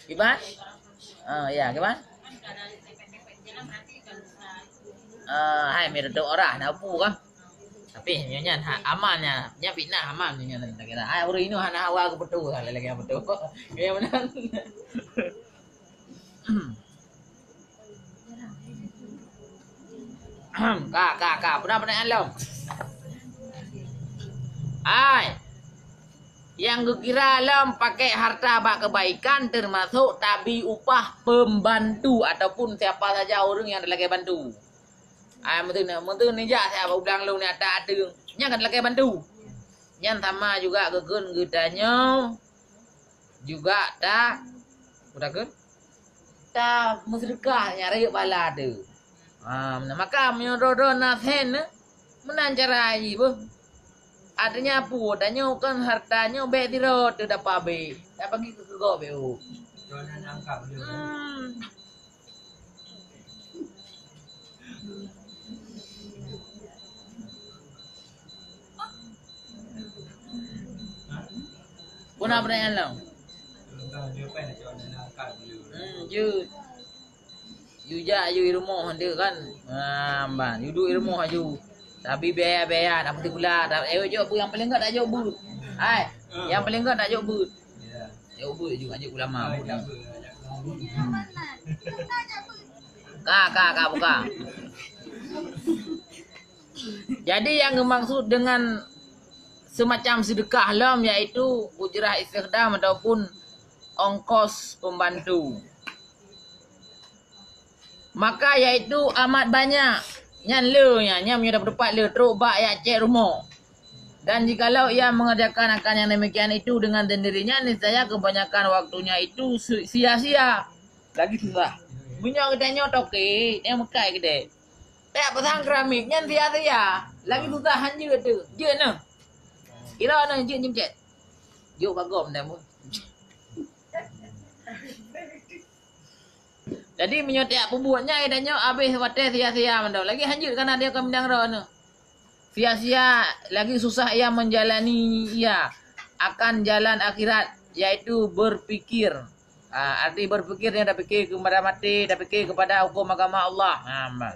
Kiban? Ah, ya, kiban? Ah, hai, mi reutôk orang, na pu kah? Tapi nyoe nyan ha-, aman nyan, nyan fitnah aman nyoe nyan, tak kira. Hai, ureueng inong hana hawa keu beutôi, lagèe-lagèe beutôi. Ya, beuna. Ka, ka, ka. Peue na peunanyaan lom? Hai. Nyang geukira lom pakèk harta bak keubaikan teumasok tabi upah peumbantu ataupun siapa saja ureueng nyang talakèe bantu. Hai, meuteun, meuteun nijak siapa u blang lôn ni ata ateueng. Nyan kan talakèe bantu. Nyan sama juga geukheun geutanyoe juga ta, peue takheun? Ta meuseudeukah nyang rayeuk pahala teuh. Ha, meunan maka meunyoe droe-droe na sen, meunan cara jih beuh. Artinya peue? Tanyoe kan harta nyoe bèk sidroe teuh dapa abéh. Tabagi keu keugok bèk u. Hmm. Peue na peunanyaan lom? Hmm, jeuet. Yue jak, yue i rumoh deuh kan. Ah, ban. Yue duek i rumoh aju. Tapi biaya-biaya, tak peuti pula. Tak, eh, jok bu nyang paleng gèt tak jok bu. Hai, nyang paleng gèt tak jok bu. Jok bu ju, jok ulama bu. Ka, ka, ka, buka. Jadi, yang dimaksud dengan semacam sedekah lom, yaitu ujrah istikhdam ataupun ongkos pembantu. Maka, yaitu amat banyak. Nyan le nyan, nyan meunyoe dapat-dapat le, trok bak yak cèt rumoh. Dan jikalau ia mengerjakan akan yang demikian itu dengan sendirinya, niscaya kebanyakan waktunya itu si-, sia-sia. Lagi susah. Meunyoe geutanyoe toke, nyang meukai geude. Tajak pasang keramik, nyan sia-sia. Lagi susah han jeuet tu. Jeuet na. Kira na jeuet jeuet. Jeuet bagom dah mu. Jadi meunyoe tajak peubuet nyan, geutanyoe habéh watée sia-sia mantong. Lagi han jeuet kana dia ka midang droe na. Sia-sia, lagi susah ia menjalani ia akan jalan akhirat, yaitu berpikir. Ah, arti berpikir nyan tapikir kepada maté, tapikir kepada hukum agama Allah. Ha, ma.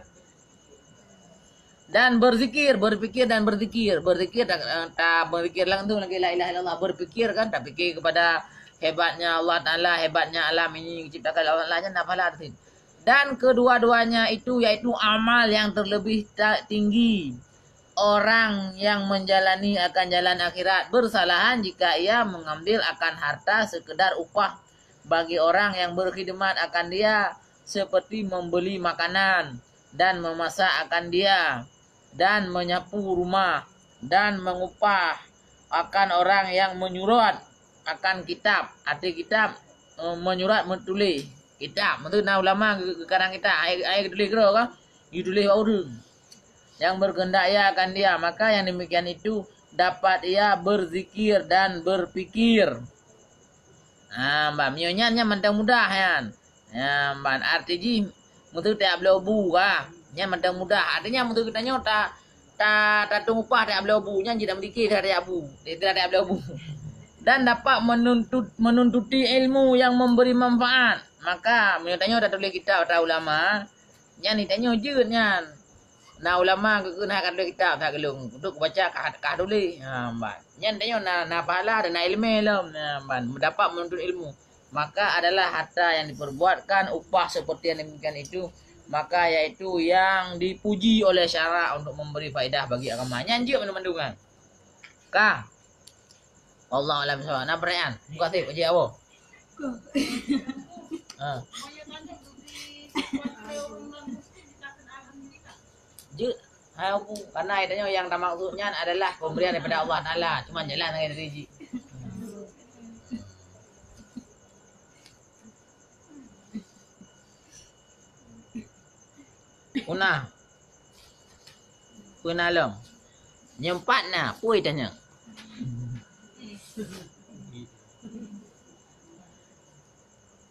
Dan berzikir, berpikir dan berzikir. Berzikir tak, eh, tak berpikir langsung lagi la ilaha illallah. Berpikir kan, tapikir kepada hebatnya Allah Ta'ala, hebatnya alam ini diciptakan oleh Allah Ta'ala, nyan na pahala tu. Dan kedua-duanya itu yaitu amal yang terlebih ta-, tinggi. Orang yang menjalani akan jalan akhirat bersalahan jika ia mengambil akan harta sekedar upah bagi orang yang berkhidmat akan dia, seperti membeli makanan dan memasak akan dia, dan menyapu rumah, dan mengupah akan orang yang menyurat akan kitab. Arti kitab, eh, menyurat, meutuléh kitab. Maksud na ulama geu-, geukarang kitab, ai, ai geutuléh keudroe ka? Geutuléh bak ureuëng. Yang berkehendak ia akan dia, maka yang demikian itu dapat ia berzikir dan berpikir. Ha, ban meunyoe nyan, nyan mantong mudah nyan. Ha, ban arti jih meuteuteuak bloe bu ka. Nyan mantong mudah. Artinya meuteuteuak tanyoe ta, ta, ta tueng upah teuak bloe bu, nyan jih dak meudike teuak bu. Teuak bloe bu. Dan dapat menuntut, menuntuti ilmu yang memberi manfaat. Maka meunyoe tanyoe tatuléh kitab atra ulama, nyan tanyoe jeuet nyan. Na ulama geukheun hai ka tuléh kitab that geulong, untuk kubaca ka, ka tuléh. Ha, ban. Nyan tanyoe na, na pahala dan na ileumé lom. Ha, ban. Dapat menuntut ilmu. Maka adalah harta yang diperbuatkan, upah seperti yang demikian itu, maka yaitu yang dipuji oleh syarak untuk memberi faedah bagi agama. Nyan jeuet mandum-mandum kan. Ka. Wallahu a'lam bishawab. Na pertanyaan? Buka sip aja apa? Ha. Jeuet. Hai Abu, karena itu nyang tamaksud nyan adalah pemberian daripada Allah Taala, cuma jalan sagai dari jih. Una. Peue na lom? Nyang pat na, peue tanya?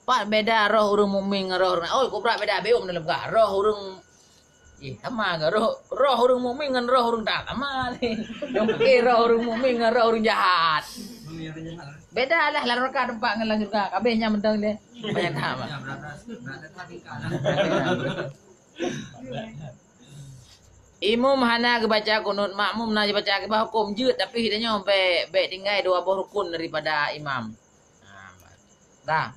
Pat beda roh ureuëng mukmin ngon roh ureuëng, oi, kubra beda beum dalam ka. Roh ureuëng, eh, sama ke? Roh, roh ureuëng mukmin ngon roh ureuëng tak sama ni. Nyang pike roh ureuëng mukmin ngon roh ureuëng jahat. Beda lah, lam neraka tempat ngon lam syurga. Kabeh nyang mantong deh. Banyak tak, Mak? Imum hana geubaca kunut, makmum na jibaca, keubah huköm jeuet, tapi tanyoe bèk, bèk tinggai dua boh rukun daripada imam. Ha, dah.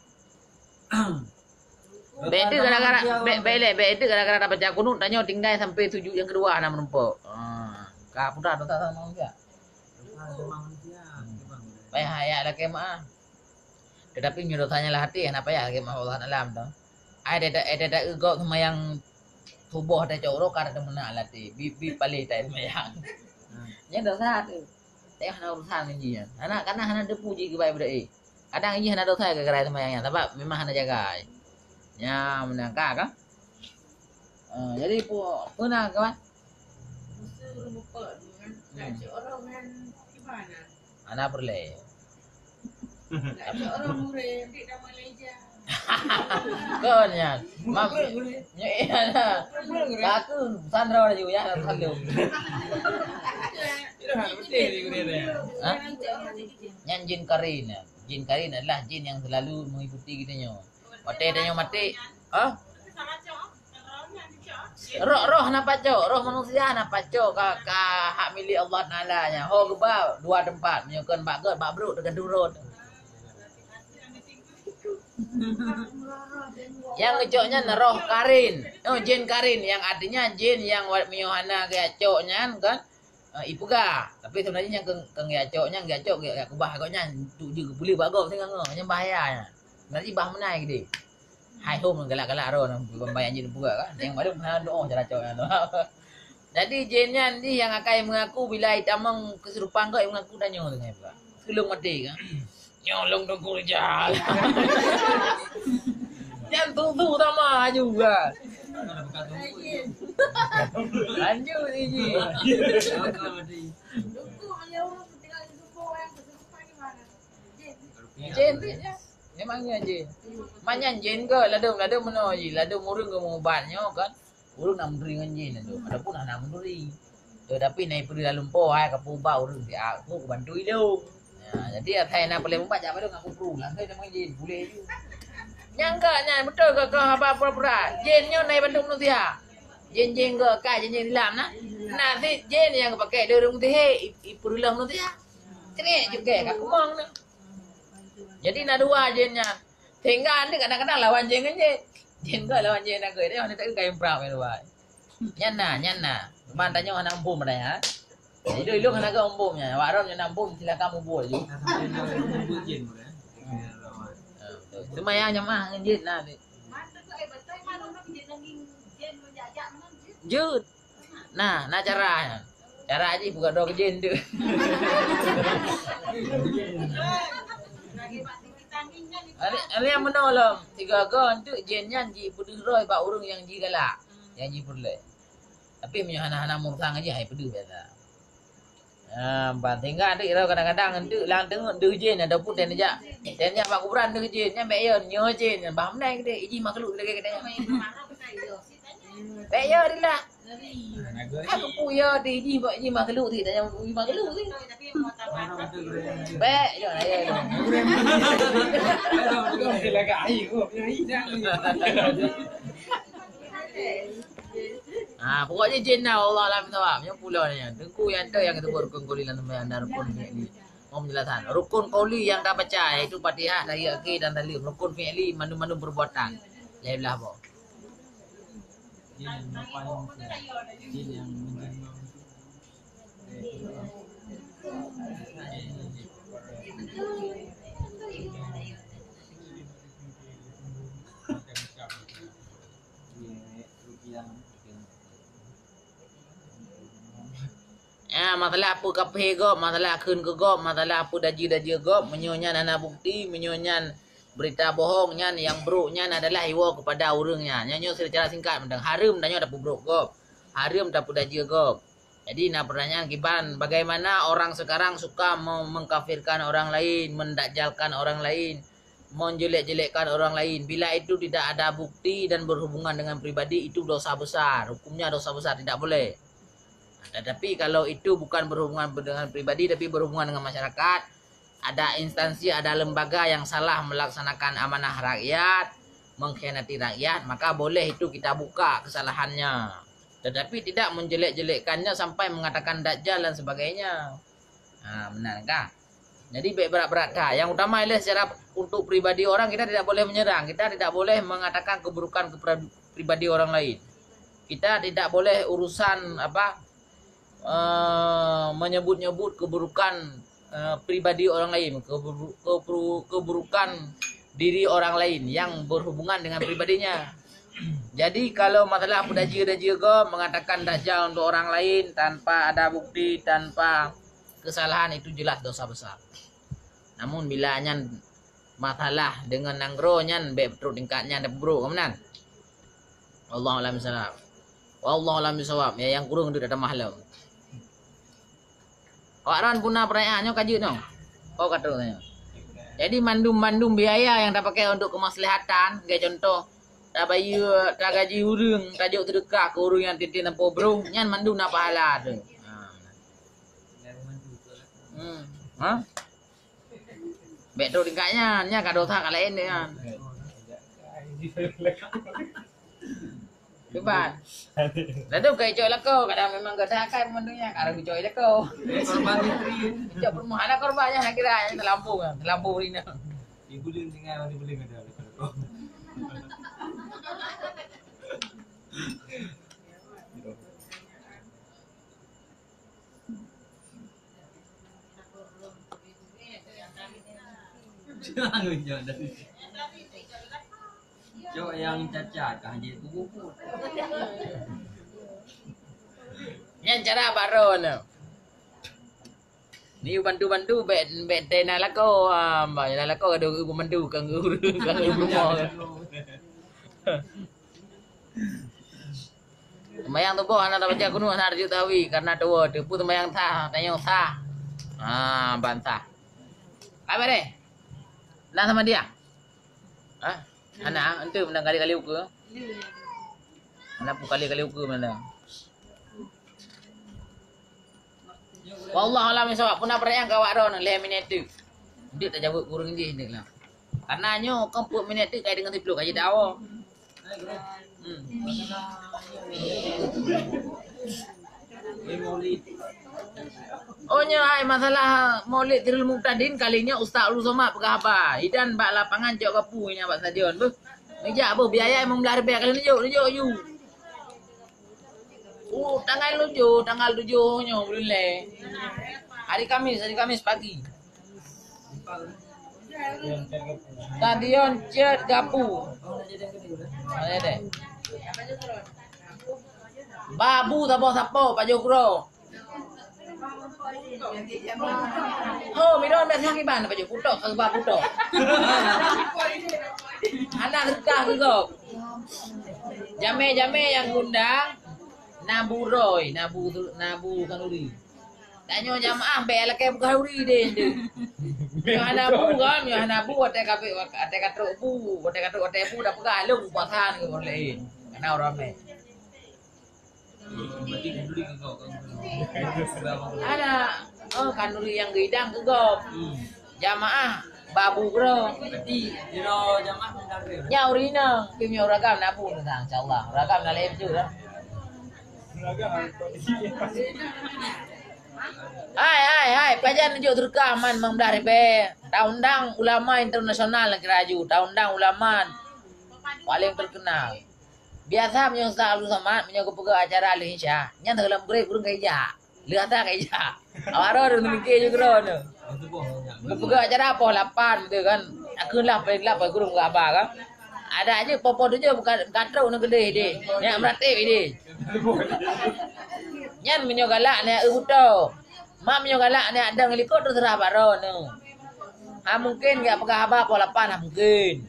Bèk itu gara-gara, bèk, bèk lé, bèk itu gara-gara tabaca kunut, tanyoe tinggai sampai sujud nyang keudua hana meurumpok. Ha, ka putra dosa sama juga. Payah ayat lakèe maaf. Tetapi meunyoe dosa nyang lam até, hana payah lagèe meu'ah Allah Taala tu. Ai dada, ai dada eu gob seumayang suboh tacok uroe ka teumeuna lam até, bi, bi paléh tai seumayang. Nyan dosa tu. Tapi hana urusan ngon jih nyan. Hana, kana hana teupu jih keubai budak, eh. Kadang jih hana dosa gara-gara seumayang nyan, sabab memang hana jaga. Nyan meunan ka, kan? Ah, jadi pu-, peue na, kawan? Musoh ureueng mupok nyan, hmm, tak cok roh ngon kiban na. Hana peureulèe. Tak cok roh muré, dik na Malaysia. Kon nyan. Mam, nyo, iya na. Ka aku sandra laju, ya, selalu. Hah? Nyan jin karin, ya. Jin karin adalah jin yang selalu mengikuti kita nyoe. Watèe tanyoe maté, ha? Roh, roh hana pacok, roh manusia hana pacok ka, ka hak milék Allah Taala nyan. Ho geuba dua teumpat, meunyoe kon bak gèt, bak brôk, teugantung rot. Nyang geucok nyan roh karin. Oh, jin karin, yang artinya jin yang wa-, meunyoe hana geucok nyan kan, eh, ipeugah. Tapi sebenarnya nyang keu, keu geuyacok nyan, geuyacok, geu-, geukeubah gobnyan, tu jeuet geupuléh bak gob singoh, nyan bahaya nyan. Sebenarnya bah meunan geude. Hai hom galak-galak roh nyan, pembayang jin peugah kan. Nyang baru hana doa cara cok nyan tu. Jadi jén nyan jih nyang akai meungaku bila itamong keusurupan gob, imeungaku tanyoe teungoh ibuka. Seuleueng maté kan. Nyoe lôn Teungku Rijal. Nyan tutu sama juga. Lanjut siji. Jén tu ya. Memang nyan jén. Manyan jén ke ladôm, ladôm meunoe jih, ladôm ureueng ke meuubat nyoe kan. Ureueng na meuturi ngon jén tu, adapun hana meuturi. Tetapi na ipeudeuh lam lumpoe hai ka peuubat ureueng siat, ku bantu ilông. Nah, jadi asai na peureulèe meuubat jak padum aku pru, langsung teuma jén puléh ju. Nyang ka nyan beutôi ka keu haba pura-pura. Jén nyoe na ibantu manusia. Jén-jén geuh ka jén-jén silam na. Na sit jén nyang geupakai lé ureueng sihé, i- ipeureuloh manusia. Cret juga ka keumong na. Jadi na dua jén nyan. Sehingga aneuëk kadang-kadang lawan jén ngon jén. Jén geuh lawan jén agak dia hana tak kayong prap yang dua. Nyan na, nyan na. Cuman tanyoe hana umpum dah ya. Jadi ilong hana ga umpum nya. Awak ron hana umpum silakan mubur je. Seumayang jamaah ngon jén na. Jeuet. Nah, na cara. Cara jih buka droe keu jén tu. Ada yang menolong tiga go untuk jén nyan ji peudeuh roh bak ureueng yang ji galak, yang ji peureulèe. Tapi meunyoe hana-hana murtang jih hai peudeuh biasa. Ah, ban tinggai dek kadang-kadang untuk lang tengok deuh jén ataupun dan jak. Dan jak bak kuburan deuh jén, nyan bèk yo nyoe jén, bah menai gede, iji makhluk lagi gede. Bèk yo dilah. Aku puya di iji bak iji makhluk ti, tanya iji makhluk ti. Bèk yo, yo. Ha, pokoknya jén na Allah alam sawab. Yang pula ni, Teungku yang tu yang kita buat rukun kuli dan sembahyang dan rukun fi'li. Mau penjelasan. Rukun kuli yang dah baca iaitu Fatihah, tahiyat akhir dan tahlim. Rukun fi'li mandum-mandum perbuatan. Lai belah apa? Jin yang menyembah. Ya, masalah apa kafé gob, masalah kheun keu gob, masalah apa dajeu-dajeu gob, meunyoe nyan hana bukti, meunyoe nyan berita bohong, nyan yang brok nyan adalah iwoe kepada ureueng nyan. Nyan nyoe secara singkat mantong, hareuem tanyoe tapeubrok gob, hareuem tapeudajeu gob. Jadi na pertanyaan kiban, bagaimana orang sekarang suka me- mengkafirkan orang lain, mendakjalkan orang lain, menjelek-jelekkan orang lain. Bila itu tidak ada bukti dan berhubungan dengan pribadi, itu dosa besar. Hukumnya dosa besar, tidak boleh. Tetapi kalau itu bukan berhubungan dengan pribadi, tapi berhubungan dengan masyarakat, ada instansi, ada lembaga yang salah melaksanakan amanah rakyat, mengkhianati rakyat, maka boleh itu kita buka kesalahannya. Tetapi tidak menjelek-jelekkannya sampai mengatakan dajjal dan sebagainya. Ha, benar kah? Jadi bèk berat-berat that. Yang utama ialah secara untuk pribadi orang, kita tidak boleh menyerang, kita tidak boleh mengatakan keburukan kepada pribadi orang lain. Kita tidak boleh urusan apa eh, menyebut-nyebut keburukan eh, pribadi orang lain, keburu- keburu- keburukan diri orang lain yang berhubungan dengan pribadinya. Jadi kalau masalah peudajeu-dajeu gob mengatakan dajjal untuk orang lain tanpa ada bukti, tanpa kesalahan, itu jelas dosa besar. Namun bila nyan masalah dengan nanggroe nyan bèk trok tingkat nyan dah brok meunan. Wallahu a'lam bissawab. Wallahu a'lam bissawab. Ya yang kurang tu dah tamah lom. Awak ran puna perayaan nyoe ka jeuet nyoe. Kau kata tanya. Jadi mandum-mandum biaya yang tapakai untuk kemaslahatan, sebagai contoh, tabayeue, tagaji ureueng, tajok seudeukah keu ureueng nyang teuntèe nampo brôh, nyan mandum na pahala tu. Ha. Hmm. Ha? Bèk trok tingkat nyan, nyan ka dosa ka laén nyan. Cuba. Lalu kai cok lakoe, kadang memang gata akan mandum nyan, kadang cok lakoe. Korban istri. Cok perumahan lah korban nyan, kira nyan terlampau, terlampau rina. Ibu dia tinggal, masih boleh ada lakoe. Cok yang cacat kah jeuet peurumput. Nyan cara bak droeneuh. Ni bantu-bantu bèk, bèk teuh na lakoe, ah, bah, na lakoe gadoh geubantu, ka geu-, ka geurumoh. Sembahyang suboh hana tabaca kunut, hana tajuk tahwi karena tuwoe. Teupeu sembahyang sah, tanyoe sah. Ha, ban sah. Ka beureh? Na sama dia? Ha? Hana, enteuk meunang kali-kali ukeue. Hana peue kali-kali ukeue meunang. Wallahu a'lam bishawab. Peue na peurayang ka awak droeneuh lhèe minèt teuk. Deuek tajaweueb kureueng jih deuek lah. Karena nyoe kon peuet minèt teuk kai deungon siplôh ka jeuet awoe. Hmm. Oh nyoe hai masalah Maulid Sirul Mubtadin kali nyoe Ustaz Abdul Somad peugah haba. Idan bak lapangan cok gapu nyan bak stadion beuh. Neujak beuh biaya limong blaih ribèe kali neujok, neujok ju. Oh, tanggal tujoh, tanggal tujoh nyoe buleuen lhèe. Hari Kamis, hari Kamis pagi. Stadion Cot Gapu. Mana deh? Babu saboh sapo pajoh kuro. Ho, midon biasa ngiban pajoh putok, keuba putok. Anak sedekah keu gob. Jamé-jamé nyang gundang, Nabu Roy, Nabu, Nabu Khanuri. Tanyoe jamaah bèk lakèe buka huri deh, deh. Nyoe hana bu kan, nyoe hana bu, watèe ka, watèe ka trok bu, watèe ka trok watèe bu dah peugah lôn puasa ngon ureueng laén. Karena ureueng ramè. Ada, oh, Khanuri nyang geuidang keu gob. Jamaah Babu Gro. Nyan ureueng inong, tapi meunyoe ureueng agam na bu teuntang, insya Allah. Ureueng agam na lé beutôi lah. Hai, hai, hai, pajan neujok seudeukah man limong blaih ribèe. Taundang ulama internasional nanggroe laju, taundang ulama paléng teukeunal. Biasa meunyoe Ustaz Abdul Somad, meunyoe geupeugah acara lheuh Isya, nyan teuh lam break ureueng ka ijak. Lheuh atra ka ijak. Awak droe ureueng teumike ju keudroe nyoe. Geupeugah acara poh lapan tu kan. Akeulah paléng lam ureueng geuhaba kan. Ada aja poh-poh tujoh buka, buka trok nyoe keudeh deh. Nyak meuratéb deh. Nyan meunyoe galak nyak eu buto. Mak meunyoe galak nyak dong likot teuseurah bak droeneuh. Ha mungken jak peugah haba poh lapan, ha mungken.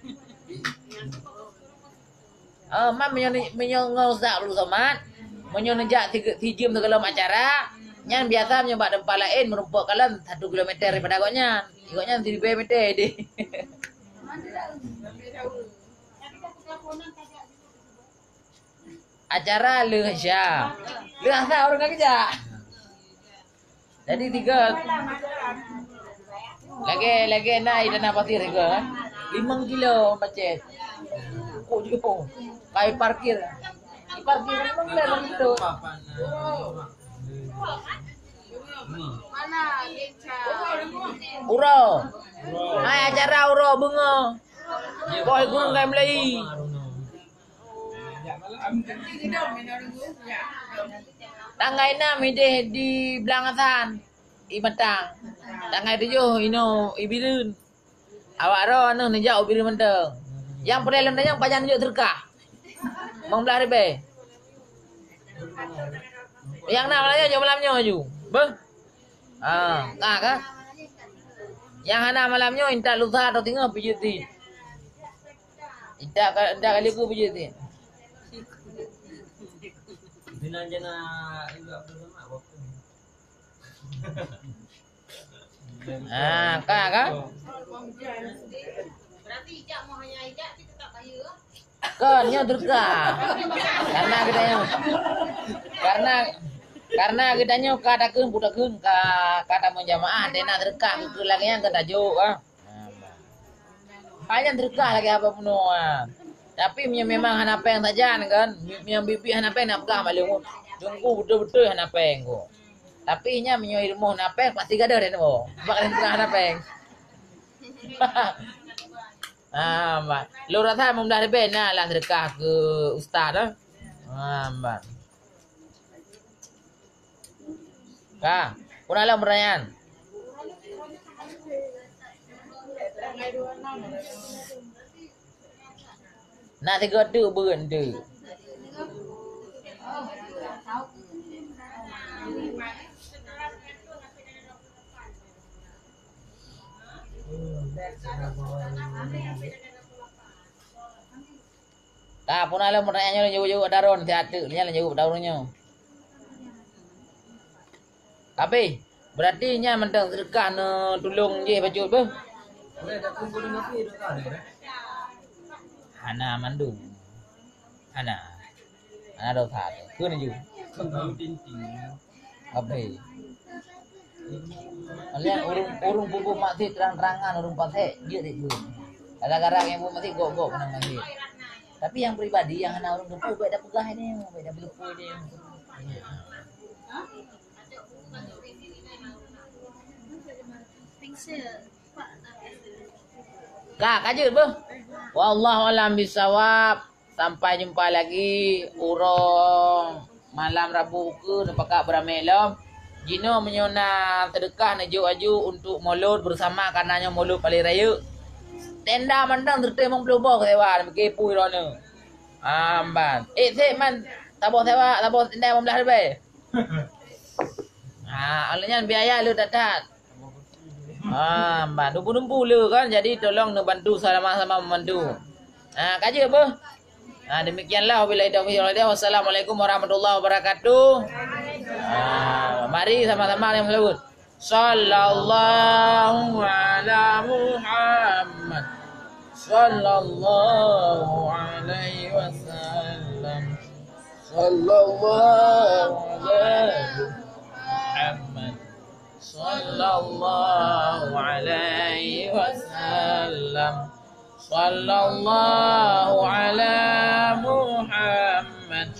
Oh, man meunyoe, meunyoe ngon Ustaz Abdul Somad, meunyoe neujak si, si jeuem sigohlom acara, nyan biasa meunyoe bak teumpat laén meurumpok kalon satu kilometer daripada gobnyan. Gobnyan siribèe meter deh. Acara lheuh Isya. Lheuh Asar ureueng ka geujak. Jadi tiga. Lagèe, lagèe na i Tanah Pasir tiga, eh. Limong kilo macet. Kok jauh. Kai parkir. Parkir limong kilo, limong kilo. Uroe. Hai acara uroe beungoh. Boh gurèng kai meulayi. Tanggai nam ideh di Blang Hasan, i Matang. Tanggai tujoh inoe i Bireuen. Awak droe nyoe neujak u Bireuen mantong. Nyang peureulèe lôn tanyong pajan neujok seudeukah. Limong blaih ribèe. Nyang na malam nyoe, jok malam nyoe ju. Beuh. Ah, ka, ka? Nyang hana malam nyoe, intat lusa atau singoh pijeuet sit. Intat ka, intat kali ku pijeuet sit. Sinan jana Abdul Somad waktu. Ah, ka, ka? Berarti ijak mau hanya ijak, tapi tetap bahagia. Kon, nyoe seudeukah. Karena geutanyoe, karena, karena geutanyoe ka takheun, butakheun ka, ka tamong jamaah, tena seudeukah keu lagèe nyan keu tajok, ah. Hanya seudeukah lagèe haba bunoe, ah. Tapi meunyoe memang hana pèng sajan kan, meunyoe biet-biet hana pèng nak peugah maklum. Teungku beutôi-beutôi hana pèng ko. Tapi nyan meunyoe i rumoh na pèng, pasti gadoh deh nyoe. Bak lôn peugah hana pèng. Ah, mak. Lôn rasa limong blaih ribèe na lah seudeukah keu ustaz, eh. Ah, mak. Ka, puna lom pertanyaan. Na tiga tu beureun tu. Ka, puna lom pertanyaan nyoe jaweueb-jaweueb daron siat teuk, nyan jaweueb daron nyoe. Tapi, berarti nyan mantong seudeukah neutulông jih bacut beuh? Hana mandum. Hana. Hana dosa tu. Keu neujeuet. Habéh. Oleh ureueng, ureueng peubuet maksiet terang-terangan, ureueng pasék, jeuet deh jeuet. Gara-gara nyang buet maksiet, gob-gob keunan maksiet. Tapi nyang pribadi nyang hana ureueng teupeue, bèk tapeugah ini, bèk tapeuleupeue ini. Ka, ka jeuet beuh. Wallahu a'lam bishawab. Sampai jumpa lagi uroe malam Rabu ukeue, neupakat beuramé lom. Jinoe meunyoe na seudeukah neujok aju untuk Maulud bersama, karena nyoe Maulud paleng rayeuk. Tenda mantong seureutôh limong ploh boh sewa, meukeue pui droeneuh. Amban. Eh, sép man, saboh sewa, saboh tenda limong blaih ribèe. Ha, oleh nyan biaya le that-that. Ha, ban dumpu-dumpu le kan, jadi tolong neubantu, sama-sama membantu. Ha, ka jeuet beuh. Ha, demikianlah, wabillahi taufiq wal hidayah. Wassalamualaikum warahmatullahi wabarakatuh. Ha, mari sama-sama yang menyebut. Sallallahu ala Muhammad. Sallallahu alaihi wasallam. Sallallahu ala Muhammad. Sallallahu alaihi wasallam. Sallallahu ala Muhammad.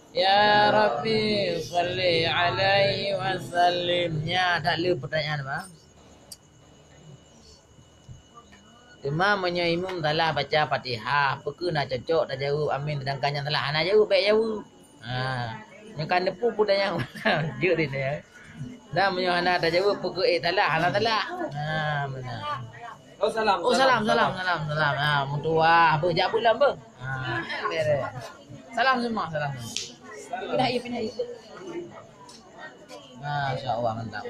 Ya Rabbi, salli alaihi wasallim. Nyan that le pertanyaan, bang. Teuma meunyoe imum salah baca Fatihah, peu kheueh na cocok tajaweueb amin, sedangkan nyang salah hana jaweueb, bèk jaweueb. Ha, nyoe ka neupeu peue nyang jeuet ri nyoe. Dan meunyoe hana tajaweueb, peu kheueh ék salah, hana salah. Ha, meunan. Oh, salam, oh, salam, salam, salam, salam, salam. Ha, meutuwah, beuh, jak beulam, beuh. Ha, beres. Salam semua, salam semua. Pindah, pindah. Masya Allah, mantap.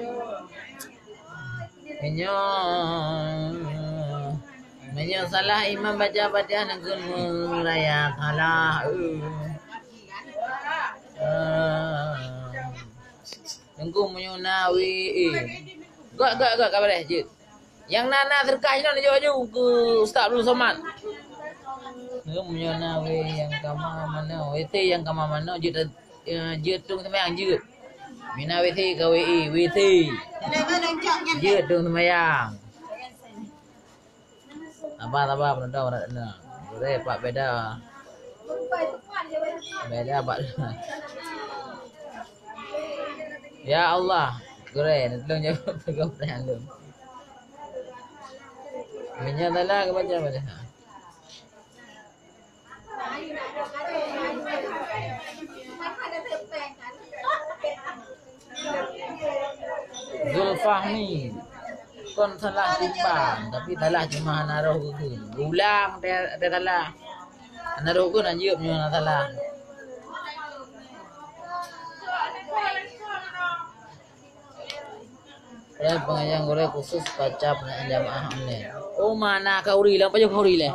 Meunyoe, meunyoe salah imam baca Fatihah, neukheun meuraya salah. Eh. Eh. Teungku, meunyoe na W A. Gak, gak, gak, ka beres jeuet. Nyang na, na seudeukah inoe neujok aju keu Ustaz Abdul Somad. Meunyoe na W A nyang kama manoe, W T nyang kama manoe, jeuet, eh, jeuet tueng seumayang, jeuet. Mina W T ka W A, W T. Jeuet tueng seumayang. Sabar, sabar, penonton, penonton. Gurèe, pak beda. Beda, pak. Ya Allah, gurèe, tolong jawab pertanyaan lôn. Meunyoe salah, keu baca, baca. Zulfahmi, kon salah timbang, tapi salah cuma hana roh geukheun. Ulang teu, teu salah. Hana roh geukheun, anjeuk meunyoe na salah. Gurèe, peungayang gurèe khusus baca peungayaan jamaah online. Oh, mana khauri lé? Pajoh khauri lé?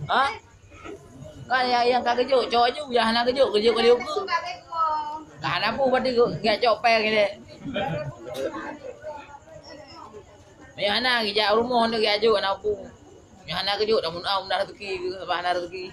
Ha? Kan nyang, nyang ka geujok, cok aju, nyang hana geujok, geujok ka lheueh ukeue. Ka hana peue berarti geujok pèng ilèe. Nyang hana geujak rumoh nyoe geujok hana peue. Nyang hana geujok dah mun, ah, mudah rezeki, sabab hana rezeki.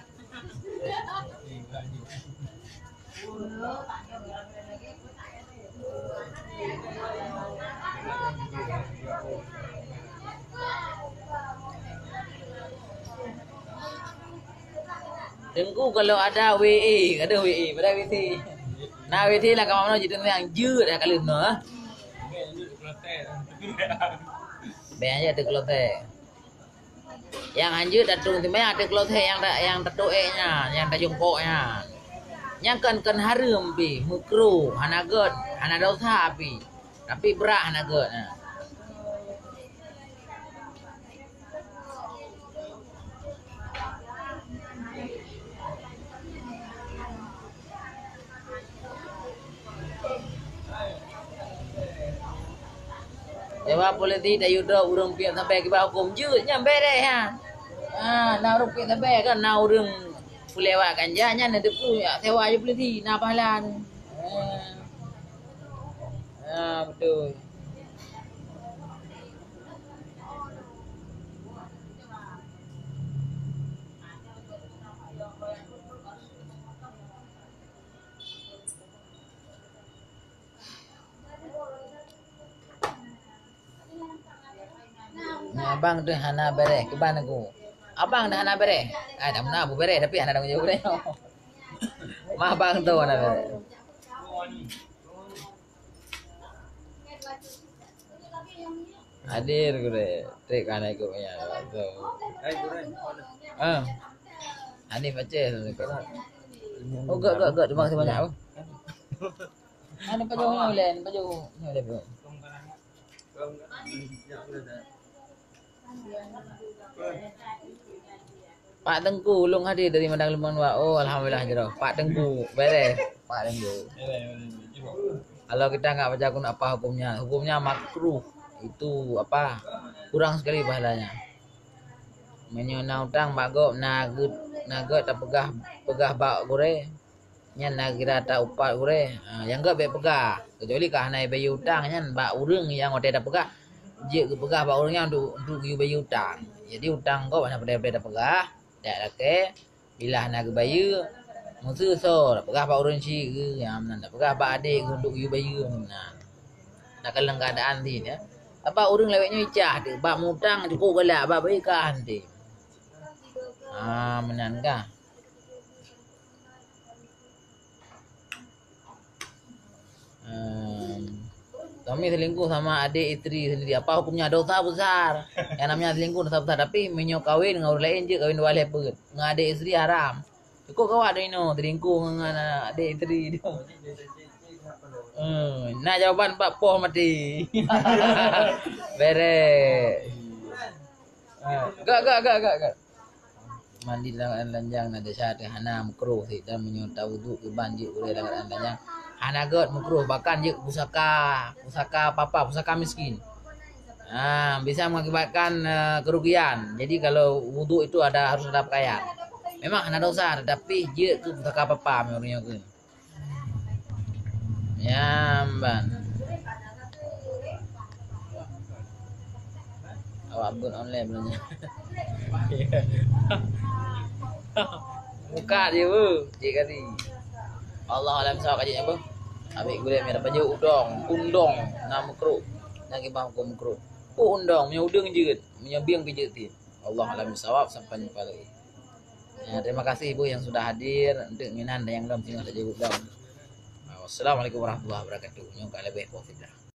Teungku, kalau ada W A, ada W A, pada W T. Nah, W T lah kawan mana jeuet yang jeuet dah kalau no, ah. Bèk aja tu kalau teh. Nyang hanjeuet tatong teuma nyang ateueh kloset nyang ta-, nyang tatuek nyan, nyang tajongkok nyan. Nyan kon, kon hareuem pih, meukruh, hana gèt, hana desya pih. Tapi brat hana gèt, ha. Sewa polisi tayue droe ureuëng piep sabe kiban huköm jeuet nyan bereh ha. Ha, na ureuëng piep sabe kan na ureuëng peulewat ganja nyan na teupeu sewa je polisi na pahala tu. Ha. Ha, betul. Ni abang tu hana bereh, kiban aku. Abang dah hana bereh. Ai dah meunan bereh tapi hana tanggung jaweueb. Ma abang tu hana bereh. Hadir gurée, trek ka na ikot nyan. Ah. Hanif Aceh tu ikot. Oh, gak, gak, gak, terima kasih banyak. Ada pajoh nyoe lain, pajoh nyoe lain. Pak Teungku, ulôn hadir dari Madang Limong Dua. Oh, alhamdulillah jroh. Pak Teungku, bereh. Pak Teungku. Kalau kita nggak baca kunut, apa hukumnya? Hukumnya makruh. Itu apa? Kurang sekali pahalanya. Meunyoe na utang bak gob, na geuet, na geuet tapeugah, peugah bak gurée. Nyan na kira ta upat gurée. Ha, nyang geuet bék peugah. Kecuali ka hana bayeue utang nyan bak ureuëng nyang watée tapeugah, jeuet geupeugah bak ureuëng nyan untuk, untuk geuyue bayeue utang. Jadi utang gob hana padai-padai tapeugah, dak lakée, bila hana geubayeue, meuseu soe tapeugah bak ureuëng syik geuh, nyang meunan tapeugah bak adék geuh untuk geuyue bayeue meunan. Takalon keuadaan sih ya. Apa ureuëng lawét nyoe icah teuh, bak mutang cukup galak, bak bayeue ka hana teuh. Ha, meunan kah? Em, suami selingkuh sama adik isteri sendiri, apa hukumnya? Dosa besar. Yang namanya selingkuh dosa besar. Tapi meunyoe kawin ngon ureueng laén jeuet, kawin dua lhèe peuet. Ngon adik isteri haram. Cukup kawat inoe selingkuh ngon adik isteri. Hmm, nak jawaban bak poh mati. Bereh. Ah, gak, gak, gak, gak, gak. Mandi lam keadaan telanjang na desya teuh hana, makruh sit, dan meunyoe tawudhu keu ban jeuet gurèe lam keadaan telanjang hana gèt, makruh, bahkan jeuet pusaka, pusaka papa, pusaka miskin. Ah, bisa mengakibatkan, eh, kerugian. Jadi kalau wudhu itu ada, harus ada pakaian. Memang hana dosa, tetapi jeuet keu pusaka papa meunyoe ureueng nyoe keu. Nyan ban. Awak beuet online belanja. Buka je bu, cik kali. Allah alam sawab kaji apa? Ambil gulai merah baju udong, undong, na makruh. Na kiban hukum makruh. Oh, undong, meunyoe udeueng jeuet, meunyoe bieng pih jeuet. Allah alam sawab, sampai jumpa lagi. Ya, terima kasih Ibu yang sudah hadir. Untuk minan dan yang belum singgah saja Ibu belum. Wassalamualaikum warahmatullahi wabarakatuh. Nyoe ka leubeh, wafillah.